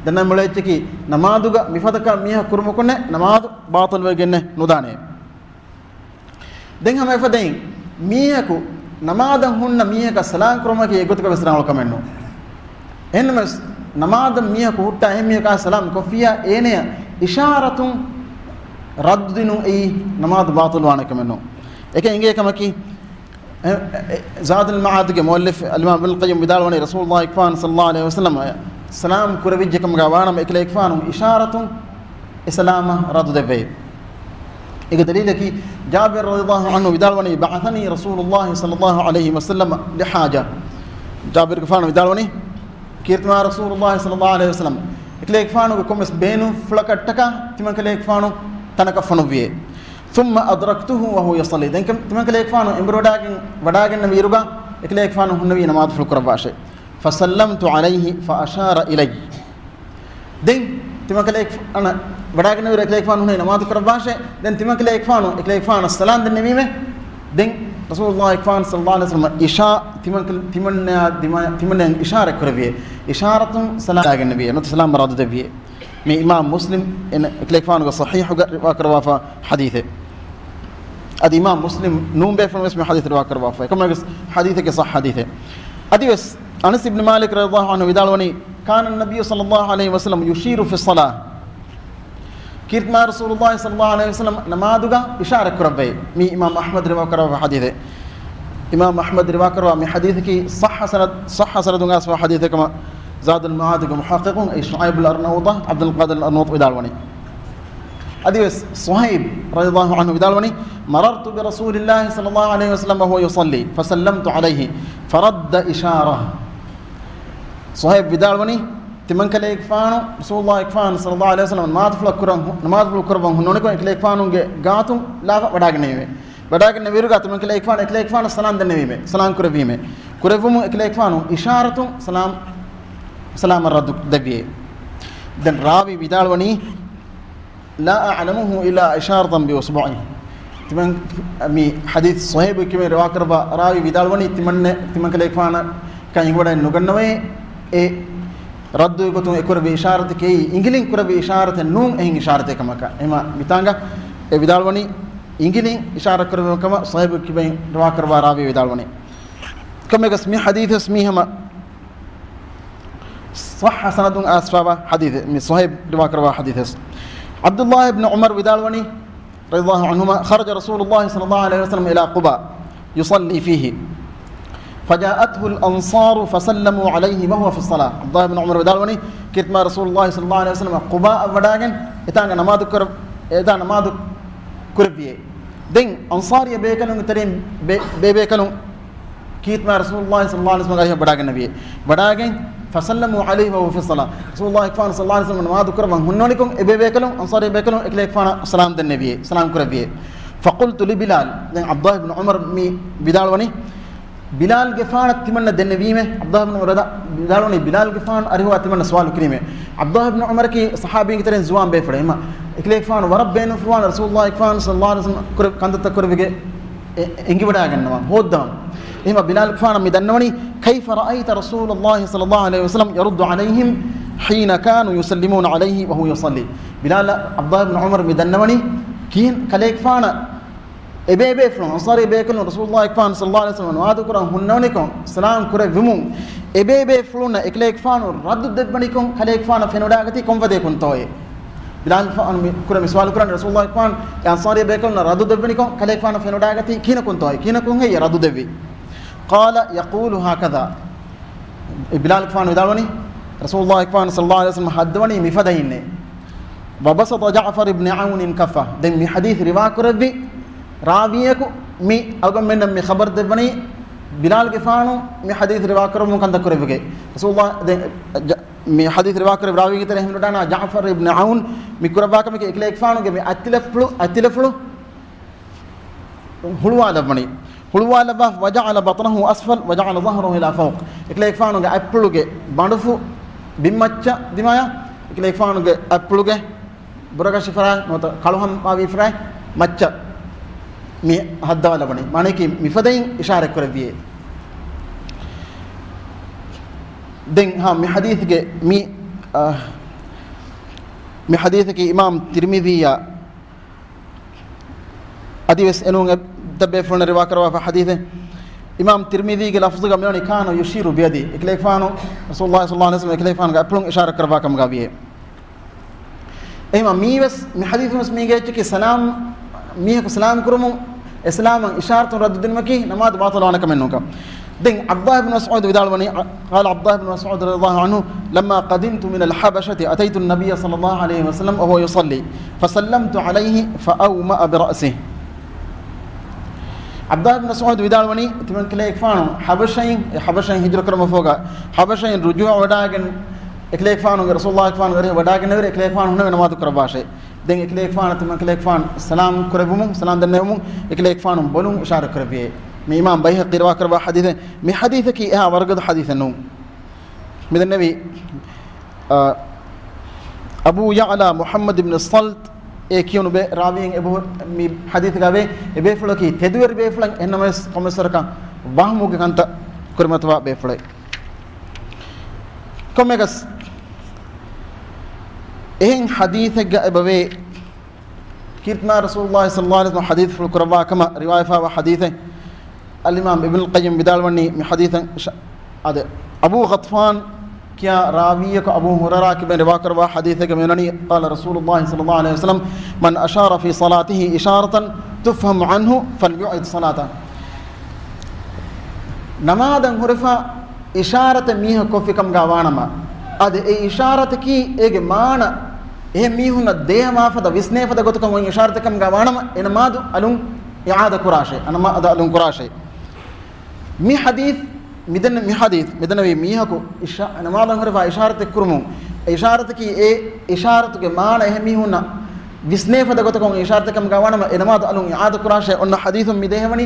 ދެންނެވި މިއުޅޭ އެއްޗަކީ، ނަމާދުގަ މިފަދަ ކަމެއް މީހަކު ކުރުމަކުންނެއް ނަމާދު ބާޠިލުވެގެންނެއް ނުދާނެ. ދެން ހަމަ އެފަދައިން މީހަކު ނަމާދަށް ހުންނަ މީހަކަށް ސަލާމް ކުރުމަކީ އެގޮތަކަށް ވެސް ރަނގަޅު ކަމެއް ނޫން. އެހެންނަމަވެސް، ނަމާދަށް މީހަކު ހުއްޓާ އެހެން މީހަކާ ސަލާމް ކޮށްފިއްޔާ އޭނަޔަށް އިޝާރަތުން ރައްދު ދިނުން އެއީ ނަމާދު ބާޠިލުވާނެ ކަމެއް ނޫން. އެކަން އެނގޭ ކަމަކީ، އެ، އެ، ޒާދުލް މަޢާދުގެ މުއައްލިފް އަލްއިމާމް އިބްނުލް ޤައްޔިމް ވިދާޅުވަނީ، ރަސޫލުﷲ އިކްފާން ޞައްލަﷲ ޢަލައިހި ވަސައްލަމަ ސަލާމް ކުރެވިއްޖެ ކަމުގަ ވާނަމަ، އެކަލޭގެފާނު އިޝާރަތުން އެ ސަލާމަށް ރައްދު ދެއްވެ. އޭގެ ދަލީލަކީ، ޖާބިރު ރަޟިޔަﷲ ޢަންހު ވިދާޅުވަނީ، بعثني رسول الله صلى الله عليه وسلم لحاجة. ޖާބިރުގެފާނު ވިދާޅުވަނީ، ކީރިތިމާ ރަސޫލުﷲ ޞައްލަﷲ ޢަލައިހި ވަސައްލަމަ އެކަލޭގެފާނުގެ ކޮންމެސް ބޭނުންފުޅަކަށްޓަކާ ތިމަންކަލޭގެފާނު ތަނަކަށް ފޮނުއްވިއޭ. ثم أدركته وهو يصلي. ދެން ކަ-، ތިމަންކަލޭގެފާނު އެނބުރިވަޑައިގެން ވަޑައިގެންނެވިއިރުގަ އެކަލޭގެފާނު ހުންނެވީ ނަމާދުފުޅު ކުރައްވާށޭ. فسلمت عليه فأشار إلي. ދެން ތިމަންކަލޭގެފާނަށް ވަޑައިގެންނެވިއިރު އެކަލޭގެފާނު ހުންނެވީ ނަމާދު ކުރައްވާށޭ. ދެން ތިމަންކަލޭގެފާނު އެކަލޭގެފާނަށް ސަލާން ދެންނެވީމޭ. ދެން ރަސޫލުﷲ އިކްފާން ޞައްލަﷲ ޢަލައިހި ވަސައްލަމަ އިޝާ ތިމަންކަލ-، ތިމަންނަޔާ ދިމާ-، ތިމަންނަޔަށް އިޝާރަތް ކުރެއްވިއޭ. އިޝާރަތުން ސަލާމް ދެންނެވިއޭ. ނުވަތަ ސަލާމް ރައްދު ދެއްވިއޭ. މި އިމާމް މުސްލިމް އެކަލޭގެފާނުގެ ޞަޙީޙުގަ ރިވާކުރައްވާފަ ޙަދީޘެއް. އަދި އިމާމް މުސްލިމް ނޫން ބޭފުޅުން ވެސް މި ޙަދީޘް ރިވާކުރައްވާފަ. އެކަމަކު ޙަދީޘެއްގެ ޞައްޙަ ޙަދީޘެއް. އަދިވެސް އަނަސް އިބްނު މާލިކް ރަޟިޔަﷲ ޢަންހު ވިދާޅުވަނީ، كان النبي صلى الله عليه وسلم يشير في الصلاة. ކީރިތިމާ ރަސޫލުﷲ ޞައްލަﷲ ޢަލައިހި ވަސައްލަމަ ނަމާދުގަ އިޝާރަތް ކުރައްވައި. މީ އިމާމް އަޙްމަދު ރިވާކުރައްވާ ޙަދީޘެއް. އިމާމް އަޙްމަދު ރިވާކުރައްވާ މި ޙަދީޘަކީ ޞައްޙަ ސަނަދް، ޞައްޙަ ސަނަދުން އައިސްފާ ޙަދީޘެއް ކަމަށް ޒާދުލް މަޢާދުގެ މުޙައްޤިޤު އެ ޝުޢައިބުލް އަރްނައޫޠާ، ޢަބްދުލް ޤާދިރުލް އަރްނައޫޠީ ވިދާޅުވަނީ. އަދިވެސް ޞުހައިބް ރަޟިޔަﷲ ޢަންހު ވިދާޅުވަނީ، مررت برسول الله صلى الله عليه وسلم وهو يصلي فسلمت عليه فرد إشارة. ޞުހައިބް ވިދާޅުވަނީ، ތިމަންކަލޭގެފާނު ރަސޫލުﷲ އިކްފާން ޞައްލަﷲ ޢަލައިހި ވަސައްލަމަ ނަމާދުފުޅަށް ކުރަން ހު-، ނަމާދުފުޅު ކުރައްވަން ހުންނަވަނިކޮށް އެކަލޭގެފާނުގެ ގާތުން ލާފަ ވަޑާގެންނެވީމެ. ވަޑާގެންނެވިއިރުގަ ތިމަންކަލޭގެފާނު އެކަލޭގެފާނަށް ސަލާމް ދެންނެވީމެ. ސަލާމް ކުރެއްވީމެ. ކުރެއްވުމުން އެކަލޭގެފާނު އިޝާރަތުން ސަލާމް، ސަލާމަށް ރައްދު ދެއްވިއޭ. ދެން ރާވީ ވިދާޅުވަނީ، لا أعلمه إلا إشارة بإصبعه. ތިމަން މި ޙަދީޘް ޞުހައިބު ކިބެން ރިވާކުރައްވާ ރާވީ ވިދާޅުވަނީ ތިމަން، ތިމަންކަލޭގެފާނަށް ކަން އެނގިވަޑައެއް ނުގަންނަވައޭ. އެ ރައްދުގެ ގޮތުން އެ ކުރެއްވި އިޝާރަތަކީ އިނގިލިން ކުރެއްވި އިޝާރަތެއް ނޫން އެހެން އިޝާރަތެއް ކަމަކަށް. އެހެމަ މިތާނގަ އެ ވިދާޅުވަނީ އިނގިލިން އިޝާރަތް ކުރެއްވި ކަމަށް ޞުހައިބު ކިބެން ރިވާކުރައްވާ ރާވީ ވިދާޅުވަނީ. ކަމެގަސް މި ޙަދީޘް ވެސް މީ ހަމަ ޞައްޙަ ސަނަދުން އައިސްފާވާ ޙަދީޘެއް، މި ޞުހައިބް ރިވާކުރައްވާ ޙަދީޘެއް. ޢަބްދުﷲ އިބްނު ޢުމަރު ވިދާޅުވަނީ، رضي الله عنهما، خرج رسول الله صلى الله عليه وسلم إلى قباء يصلي فيه فجاءته الأنصار فسلموا عليه وهو في الصلاة. ޢަބްދުﷲ އިބްނު ޢުމަރު ވިދާޅުވަނީ، ކީރިތިމާ ރަސޫލުﷲ ޞައްލަﷲ ޢަލައިހި ވަސައްލަމަ ޤުބާއަށް ވަޑާގެން އެތާނގަ ނަމާދު ކުރ-، އެތާ ނަމާދު ކުރެއްވިއޭ. ދެން އަންޞާރީ ބޭކަލުންގެ ތެރެއިން ބޭ-، ބޭބޭކަލުން ކީރިތިމާ ރަސޫލުﷲ ޞައްލަﷲ ޢަލައިހި ވަސައްލަމަ ވަޑާގެންނެވިއޭ. ވަޑާގެން، فسلموا عليه وهو في الصلاة. ރަސޫލުﷲ އިކްފާނު ޞައްލަﷲ ޢަލައިހި ވަސައްލަމަ ނަމާދު ކުރައްވަން ހުންނަވަނިކޮށް، އެ ބޭބޭކަލުން، އަންޞާރީ ބޭކަލުން އެކަލޭގެފާނަށް ސަލާމް ދެންނެވިއޭ، ސަލާމް ކުރެއްވިއޭ. فقلت لبلال، ދެން ޢަބްދުﷲ އިބްނު ޢުމަރު މި ވިދާޅުވަނީ، ބިލާލްގެފާނަށް ތިމަންނަ ދެންނެވީމޭ. ޢަބްދުﷲ އިބްނު ޢުމަރު ވިދާ-، ވިދާޅުވަނީ، ބިލާލްގެފާނު އަރިހުވާ ތިމަންނަ ސުވާލު ކުރީމޭ. ޢަބްދުﷲ އިބްނު ޢުމަރަކީ ޞަޙާބީންގެ ތެރެއިން ޒުވާން ބޭފުޅެއް. އެމަ އެކަލޭގެފާނު ވަރަށް ބޭނުންފުޅުވާނެ ރަސޫލުﷲ އިކްފާނު ޞައްލަﷲ ޢަލައިހި ވަސައްލަމަ ކުރެ-، ކަންތައްތައް ކުރެވިގެ އެ-، އެނގިވަޑާގަންނަވާ، ހޯއްދަވާ. އެހެމަ ބިލާލްގެފާނަށް މި ދަންނަވަނީ، كيف رأيت رسول الله صلى الله عليه وسلم يرد عليهم حين كانوا يسلمون عليه وهو يصلي؟ ބިލާލް، ޢަބްދުﷲ އިބްނު ޢުމަރު މި ދަންނަވަނީ، ކިހިނެއް ކަލޭގެފާނަށް އެބޭބޭފުޅުން، އަންޞާރީ ބޭކަލުން، ރަސޫލުﷲ އިކްފާނު ޞައްލަﷲ ޢަލައިހި ވަސައްލަމަ ނަމާދު ކުރަން ހުންނަވަނިކޮށް، ސަލާމް ކުރެއްވުމުން، އެބޭބޭފުޅުންނަށް އެކަލޭގެފާނު ރައްދު ދެއްވަނިކޮށް، ކަލޭގެފާނަށް ފެނިވަޑާގަތީ ކޮންފަދައި ކުންތޯއޭ؟ ބިލާލް ފާނު މި ކުރެ މި ސުވާލު ކުރަން، ރަސޫލުﷲ އިކްފާނު އެ އަންޞާރީ ބޭކަލުންނަށް ރައްދު ދެއްވަނިކޮށް، ކަލޭގެފާނަށް ފެނިވަޑާގަތީ ކިހިނެއް ކުންތޯއޭ؟ ކިހިނެއް ކުން ހެއްޔޭ ރައްދު ދެއްވީ؟ قال يقول هكذا. އެ ބިލާލް ފާނު ވިދާޅުވަނީ، ރަސޫލުﷲ އިކްފާނު ޞައްލަﷲ ޢަލައިހި ވަސައްލަމަ ހައްދަވަނީ މިފަދައިންނޭ. وبسط جعفر بن عون كفه. ދެން މި ޙަދީޘް ރިވާކުރެއްވި ރާވީއަކު މި އަޅުގަނޑުމެންނަށް މި ޚަބަރު ދެއްވަނީ، ބިލާލްގެފާނު މި ޙަދީޘް ރިވާކުރަމުން ކަންތައް ކުރެއްވިގެ. ރަސޫލުﷲ ދެން ޖަ-، މި ޙަދީޘް ރިވާކުރެއްވި ރާވީގެ ތެރެއިން ހިމެނިވަޑާނާ ޖަޢުފަރު އިބްނު ޢައުން މި ކުރައްވާ ކަމަކީ، އެކަލޭގެފާނުގެ މި އަތްތިލަފުޅު، އަތްތިލަފުޅު ހުޅުވާލައްވަނީ. ހުޅުވާލައްވާ، وجعل بطنه أسفل وجعل ظهره إلى فوق. އެކަލޭގެފާނުގެ އަތްޕުޅުގެ ބަނޑުފު ބިންމައްޗަށް ދިމާޔަށް، އެކަލޭގެފާނުގެ އަތްޕުޅުގެ ބުރަކަށި ފަރާތް ނުވަތަ ކަޅުހަމަވާވީ ފަރާތް މައްޗަށް މި ހައްދަވާލައްވަނީ. މާނަޔަކީ މިފަދައިން އިޝާރަތް ކުރެއްވިއޭ. ދެން ހާ މި ޙަދީޘްގެ މި، އަ، މި ޙަދީޘަކީ އިމާމް ތިރްމިޛީއާ އަދިވެސް އެނޫން އެ ދަށްބޭފުޅުން ރިވާކުރައްވާފަ ޙަދީޘެއް. އިމާމް ތިރްމިޛީގެ ލަފްޒުގަ މިވަނީ، كان يشير بيده. އެކަލޭގެފާނު، ރަސޫލުﷲ ޞައްލަﷲ ޢަލައިހި ވަސައްލަމަ އެކަލޭގެފާނުގެ އަތްޕުޅުން އިޝާރަތް ކުރައްވާ ކަމުގަ ވިޔޭ. އެހެމަ މީވެސް، މި ޙަދީޘުން ވެސް މީގެ އެއްޗަކީ ސަލާމް، މީހަކު ސަލާމް ކުރުމުން އެސަލާމަށް އިޝާރަތުން ރައްދު ދިނުމަކީ ނަމާދު ބާޠިލުވާނެ ކަމެއް ނޫންކަން. ދެން ޢަބްދުﷲ ބިން މަސްޢޫދު ވިދާޅުވަނީ، قال عبد الله بن مسعود رضي الله عنه: لما قدمت من الحبشة أتيت النبي صلى الله عليه وسلم وهو يصلي فسلمت عليه فأومأ برأسه. ޢަބްދުﷲ ބިން މަސްޢޫދު ވިދާޅުވަނީ، ތިމަން ކަލޭގެފާނު ޙަބަޝައިން، އެ ޙަބަޝައިން ހިޖުރަ ކުރުމަށްފަހުގަ، ޙަބަޝައިން ރުޖޫޢަ ވެޑާގެން، އެކަލޭގެފާނުގެ ރަސޫލުﷲ ކަލޭގެފާނުގެ އަރިހަށް ވަޑާގެންނެވިރެ އެކަލޭގެފާނު ހުންނެވި ނަމާދު ކުރައްވާށޭ. ދެން އެކަލޭގެފާނަށް ތިމަން ކަލޭގެފާނު ސަލާމް ކުރެއްވުމުން، ސަލާމް ދެންނެވުމުން، އެކަލޭގެފާނު ބޮލުން އިޝާރަ ކުރެއްވިއޭ. މި އިމާމް ބައިހަޤީ ރިވާ ކުރައްވާ ޙަދީޘެއް. މި ޙަދީޘަކީ އެހާ ވަރުގަދަ ޙަދީޘެއް ނޫން. މިދެންނެވީ، އަ، އަބޫ ޔަޢުލާ މުޙައްމަދު ބިން ޞަލްތް އޭ ކިޔުނު ބޭ-، ރާވީން އެބަހު-، މި ޙަދީޘްގަ ވޭ، އެ ބޭފުޅަކީ ތެދުވެރި ބޭފުޅެއް، އެހެންނަމަވެސް ކޮންމެސްވަރަކަށް ވަހުމުގެ ކަންތައް ކުރިމަތިވާ ބޭފުޅެއް. ކޮންމެއަކަސް އެހެން ޙަދީޘެއްގަ އެބަވޭ، ކީރިތި މާތް ރަސޫލުﷲ ޞައްލަﷲ ޢަލައިހި ވަސައްލަމަ ޙަދީޘްފުޅު ކުރައްވާ ކަމަށް ރިވާޔަތްވާ ޙަދީޘެއް. އަލްއިމާމް އިބްނުލް ޤައްޔިމް ވިދާޅުވަނީ މި ޙަދީޘަށް ޝަ-، އާދެ، އަބޫ ޣަޠްފާން ކިޔާ ރާވީއަކު އަބޫ ހުރައިރާ ކިބެން ރިވާ ކުރައްވާ ޙަދީޘެއްގަ މިވަނީ، قال رسول الله صلى الله عليه وسلم: من أشار في صلاته إشارة تفهم عنه فليعد صلاته. ނަމާދަށް ހުރެފަ އިޝާރަތެއް މީހަކު ކޮށްފި ކަމުގަ ވާނަމަ، އަދި އެ އިޝާރަތަކީ އޭގެ މާނަ އެހެން މީހުންނަށް ދޭހަމާފަދަ ވިސްނޭފަދަ ގޮތަކަށް އޮތް އިޝާރަތެއް ކަމުގަ ވާނަމަ، އެ ނަމާދު އަލުން އިޢާދަ ކުރާށޭ، އަނަމާދަ އަލުން ކުރާށޭ. މި ޙަދީޘް، މިދެން-، މި ޙަދީޘް، މިދެންނެވީ މީހަކު އިޝާ-، ނަމާދަށް ހުރެފަ އިޝާރަތެއް ކުރުމުން، އެ އިޝާރަތަކީ އެ އިޝާރަތުގެ މާނަ އެހެން މީހުންނަށް ވިސްނޭފަދަ ގޮތަކަށް އިޝާރަތެއް ކަމުގަ ވާނަމަ، އެ ނަމާދު އަލުން އިޢާދަ ކުރާށޭ. އޮންނަ ޙަދީޘުން މި ދޭހަވަނީ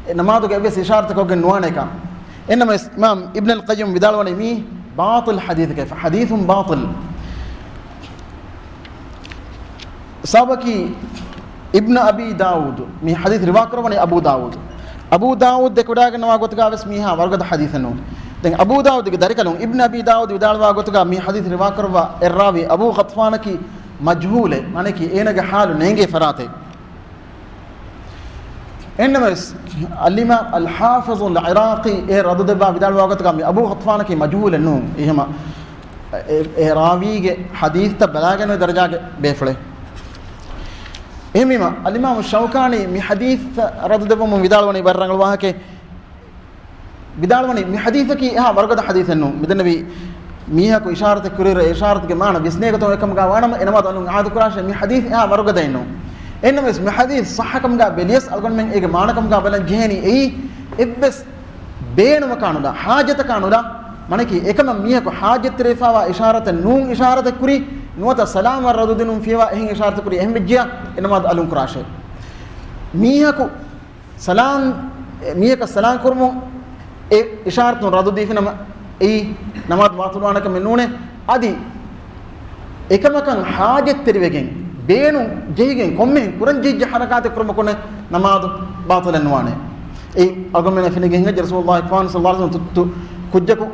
އެ ނަމާދުގެ އެއްވެސް އިޝާރަތެއް ކޮށްގެން ނުވާނެކަން. އެހެންނަމަވެސް، އިމާމް އިބްނުލް ޤައްޔިމް ވިދާޅުވަނީ މީ ބާޠިލް ޙަދީޘެކޭ، ޙަދީޘުން ބާޠިލް. ސަބަބަކީ އިބްނު އަބީ ދާވޫދު، މި ޙަދީޘް ރިވާ ކުރައްވަނީ އަބޫ ދާވޫދު. އަބޫ ދާވޫދު ދެކެވަޑާގަންނަވާ ގޮތުގަ ވެސް މީހާ ވަރުގަދަ ޙަދީޘެއް ނޫން. ދެން އަބޫ ދާވޫދުގެ ދަރިކަލުން އިބްނު އަބީ ދާވޫދު ވިދާޅުވާ ގޮތުގަ މި ޙަދީޘް ރިވާ ކުރައްވާ އެއްރާވީ އަބޫ ޣަޠްފާނަކީ މަޖްހޫލެއް، މާނައަކީ އޭނާގެ ޙާލު ނޭނގޭ ފަރާތެއް. އެހެންނަމަވެސް، އަލްއިމާމް އަލްޙާފިޡު އަލްޢިރާޤީ އެ ރަދު ދެއްވާ ވިދާޅުވާ ގޮތުގަ މި އަބޫ ޣަޠްފާނަކީ މަޖްހޫލެއް ނޫން. އެހެމަ އެ، އެ ރާވީގެ ޙަދީޘްތައް ބަލާގެން އޮތް ދަރަޖާގެ ބޭފުޅެއް. އެހެންވީމަ، އަލްއިމާމު ޝައުކާނީ މި ޙަދީޘް ރަދު ދެއްވުމުން ވިދާޅުވަނީ ވަރަށް ރަނގަޅު ވާހަކައެއް. ވިދާޅުވަނީ މި ޙަދީޘަކީ އެހާ ވަރުގަދަ ޙަދީޘެއް ނޫން. މިދެންނެވީ މީހަކު އިޝާރަތެއް ކުރިއިރު އެ އިޝާރަތުގެ މާނަ ވިސްނޭގޮތަށް އެކަމުގަ ވާނަމަ އެނަމާދު އަލުން އިޢާދަ ކުރާށޭ. މި ޙަދީޘް އެހާ ވަރުގަދައެއް ނޫން. އެހެންނަމަވެސް މި ޙަދީޘް ޞައްޙަކަމުގަ ބެލިޔަސް އަޅުގަނޑުމެން އޭގެ މާނަކަމުގަ ބަލަން ޖެހޭނީ އެއީ އެއްވެސް ބޭނުމަކާ ނުލާ، ޙާޖަތަކާ ނުލާ، މާނައަކީ އެކަމަށް މީހަކު ޙާޖަތްތެރިވެފައިވާ އިޝާރަތެއް ނޫން އިޝާރަތެއް ކުރީ، ނުވަތަ ސަލާމަށް ރަދު ދިނުން ފިޔަވާ އެހެން އިޝާރަތެއް ކުރީ، އެހެން ވެއްޖިޔާ އެ ނަމާދު އަލުން ކުރާށޭ. މީހަކު ސަލާމް، މީހަކަށް ސަލާމް ކުރުމުން އެ އިޝާރަތުން ރަދު ދީފިނަމަ، އެއީ ނަމާދު ބާޠިލުވާނެ ކަމެއް ނޫނޭ. އަދި އެކަމަކަށް ޙާޖަތްތެރިވެގެން، ބޭނުން ޖެހިގެން، ކޮންމެހެން ކުރަން ޖެހިއްޖެ ޙަރަކާތެއް ކުރުމަކުން ނަމާދު ބާޠިލެއް ނުވާނެ. އެއީ އަޅުގަނޑުމެންނަށް ފެނިގެން ހިނގައްޖެ ރަސޫލުﷲ ޞައްލަﷲ ޢަލައިހި ވަސައްލަމަ ތުއްތު ކުއްޖަކު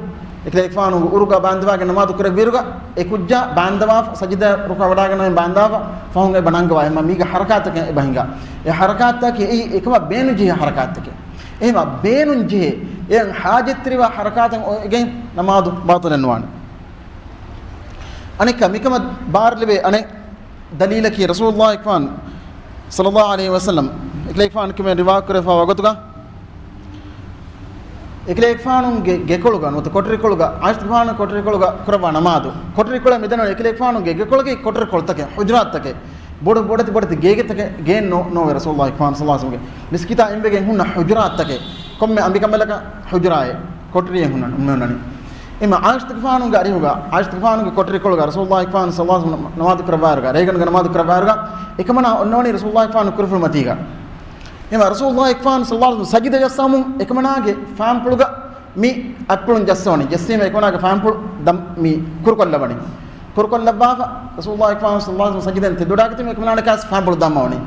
އެކަލޭގެފާނުގެ އުރުގަ ބާންދަވާގެން ނަމާދު ކުރެއްވިއިރުގަ، އެ ކުއްޖާ ބާންދަވާފަ، ސަޖިދަ ރުކުޢަށް ވަޑާގަންނަވަން ބާންދަވާފަ، ފަހުން އެބަ ނަންގަވާ. އެމަ މީގެ ޙަރަކާތަކަށް އެބަ ހިނގާ. އެ ޙަރަކާތަކީ އެއީ އެކަމަށް ބޭނުން ޖެހޭ ޙަރަކާތެކޭ. އެހެމަ ބޭނުން ޖެހޭ، އެއަށް ޙާޖަތްތެރިވާ ޙަރަކާތަށް އޮވެގެން ނަމާދު ބާޠިލެއް ނުވާނެ. އަނެއްކާ، މިކަމަށް ބާރު ލިބޭ އަނެއް ދަލީލަކީ، ރަސޫލުﷲ އެކަލޭގެފާނު ޞައްލަﷲ ޢަލައިހި ވަސައްލަމަ އެކަލޭގެފާނު ކިބެން ރިވާ ކުރެވިފައިވާ ގޮތުގަ، އެކަލޭގެފާނުގެ ގެކޮޅުގަ ނުވަތަ ކޮޓަރިކޮޅުގަ، ޢާއިޝަތުގެފާނު ކޮޓަރިކޮޅުގަ ކުރައްވާ ނަމާދު. ކޮޓަރިކޮޅެއް މިދަނީ އެކަލޭގެފާނުގެ ގެކޮޅަކީ ކޮޓަރިކޮޅުތަކެއް، ޙުޖުރާތަކެއް. ބޮޑު، ބޮޑެތި ބޮޑެތި ގޭގެތަކެއް، ގެއެއް ނޯ، ނޯވޭ ރަސޫލުﷲ އެކަލޭގެފާނު ޞައްލަﷲ ޢަލައިހި ވަސައްލަމަގެ. މިސްކިތާ އިންވެގެން ހުންނަ ޙުޖުރާތަކެއް. ކޮންމެ އަނބިކަނބަލަކަށް ޙުޖުރާއެއް، ކޮޓަރިއެއް ހުންނަ، ހުންނަނީ. އެމަ ޢާއިޝަތުގެފާނުގެ އަރިހުގަ، ޢާއިޝަތުގެފާނުގެ ކޮޓަރިކޮޅުގަ ރަސޫލުﷲ އެކަލޭގެފާނު ޞައްލަﷲ ޢަލައިހި ވަސައްލަމަ ނަމާދު ކުރައްވާއިރުގަ، ރޭގަނޑުގެ ނަމާދު ކުރައްވާއިރުގަ، އެކަމަނާ އޮންނަވަނީ ރަސޫލުﷲ އެކަލޭގެފާނު ކުރިފުޅު މަތީގަ. އެމަ ރަސޫލުﷲ އެކަލޭގެފާނު ޞައްލަﷲ ޢަލައިހި ވަސައްލަމަ ސަޖިދަ ޖައްސަވަމުން އެކަމަނާގެ ފާންޕުޅުގަ މި އަތްޕުޅުން ޖައްސަވަނީ. ޖައްސީމަ އެކަމަނާގެ ފާންޕުޅު ދަން-، މި ކުރުކޮށްލައްވަނީ. ކުރުކޮށްލައްވާފަ، ރަސޫލުﷲ އެކަލޭގެފާނު ޞައްލަﷲ ޢަލައިހި ވަސައްލަމަ ސަޖިދައިން ތެދުވަޑާގަތީމަ އެކަމަނާގެ ކާސް ފާންޕުޅު ދަންމަވަނީ.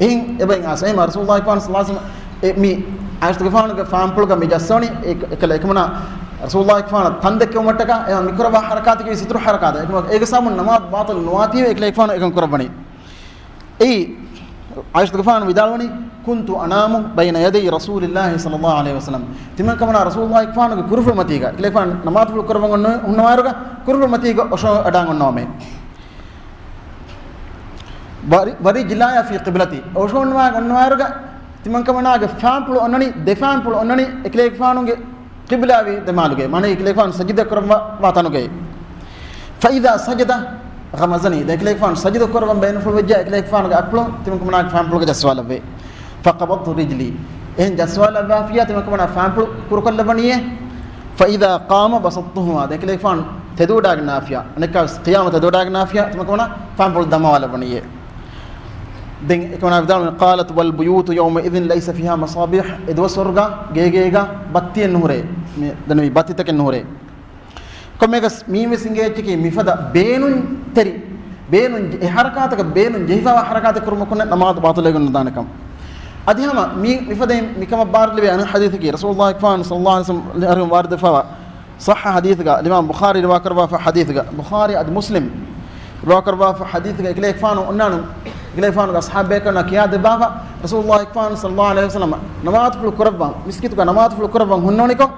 އެހެން އެބައިން އާސަ. އެހެމަ ރަސޫލުﷲ އެކަލޭގެފާނު ޞައްލަﷲ ޢަލައިހި ވަސައްލަމަ އެ މި ޢާއިޝަތުގެފާނުގެ ފާންޕުޅުގަ މި ޖައްސަވަނީ، އެ-، އެކަލަ އެކަމަނާ ރަސޫލުﷲ އެކަލޭގެފާނަށް ތަން ދެއްކެވުމަށްޓަކާ، އެ މި ކުރައްވާ ޙަރަކާތަކީ ސިތުރު ޙަރަކާތެއް. އެކަމަ އޭގެ ސަބަބުން ނަމާދު ބާޠިލު ނުވާތީވެ އެކަލޭގެފާނު އެކަން ކުރައްވަނީ. އެއީ، ޢާއިޝަތުގެފާނު ވިދާޅުވަނީ، كنت أنام بين يدي رسول الله صلى الله عليه وسلم. ތިމަން ކަމަނާ ރަސޫލުﷲ އެކަލޭގެފާނުގެ ކުރިފުޅު މަތީގަ، އެކަލޭގެފާނު ނަމާދުފުޅު ކުރައްވަން އޮންނަ-، ހުންނަވާއިރުގަ، ކުރިފުޅު މަތީގަ އޮށޯ އަޑާން އޮންނަވަމޭ. ވަރި-، ވަރިޖްލާޔަ ފީ ޤިބްލަތީ. އޮށޯންނަވާ އޮންނަވާއިރުގަ، ތިމަންކަމަނާގެ ފާންޕުޅު އޮންނަނީ، ދެ ފާންޕުޅު އޮންނަނީ އެކަލޭގެފާނުގެ ޤިބްލާވީ ދެމާލުގައި، މާނަ އެކަލޭގެފާނު ސަޖިދަ ކުރައްވާ ތަނުގައި. فإذا سجد غمزني، ދެ އެކަލޭގެފާނު ސަޖިދަ ކުރައްވަން ބޭނުންފުޅު ވެއްޖާ އެކަލޭގެފާނުގެ އަތްޕުޅު ތިމަންކަމަނާގެ ފާންޕުޅުގަ ޖައްސަވާލައްވޭ. فقبضت رجلي، އެހެން ޖައްސަވާލައްވާފިއްޔާ ތިމަންކަމަނާ ފާންޕުޅު ކުރުކޮށްލައްވަނީއޭ. فإذا قام بسطتهما، ދެ އެކަލޭގެފާނު ތެދުވަޑާގެން އާފިއްޔާ، އަނެއްކާވެސް ޤިޔާމަށް ތެދުވަޑާގެން އާފިއްޔާ ތިމަންކަމަނާ ފާންޕުޅު ދަމަވާލައްވަނީއޭ. ދެން އެކަމަނާ ވިދާޅުވަނީ، قالت والبيوت يومئذ ليس فيها مصابيح، އެ ދުވަސްވަރުގަ ގޭގޭގަ ބައްތިއެއް ނުހުރޭ، މި ދެން މި ބައްތިތަކެއް ނުހުރޭ. ކޮންމެއަކަސް މީންވެސް އިނގޭ އެއްޗަކީ މިފަދަ ބޭނުންތެރި، ބޭނުން އެ ހަރަކާތަކަށް ބޭނުން ޖެހިފަވާ ހަރަކާތެއް ކުރުމަކުން ނަމާދު ބާޠިލުވެގެން ނުދާނެކަން. އަދި ހަމަ މި، މިފަދައިން މިކަމަށް ބާރުލެވޭ އަނެއް ޙަދީޘަކީ ރަސޫލުﷲ ފާން ޞައްލަﷲ ޢަލައިހި ވަސައްލަމަ ވާރިދުވެފަވާ ޞައްޙަ ޙަދީޘްގަ، އިމާމް ބުޚާރީ ރިވާކުރައްވާފަ ޙަދީޘްގަ، ބުޚާރީ އަދި މުސްލިމް ރިވާކުރައްވާފަ ޙަދީޘްގަ އެކަލޭގެފާނު އޮންނާނު، އެކަލޭގެފާނުގެ އަޞްޙާބޭކަންނަށް ކިޔާދެއްވާފަ، ރަސޫލުﷲ ފާން ޞައްލަﷲ ޢަލައިހި ވަސައްލަމަ ނަމާދުފުޅު ކުރައްވަން، މިސްކިތުގަ ނަމާދުފުޅު ކުރައްވަން ހުންނަވަނިކޮށް،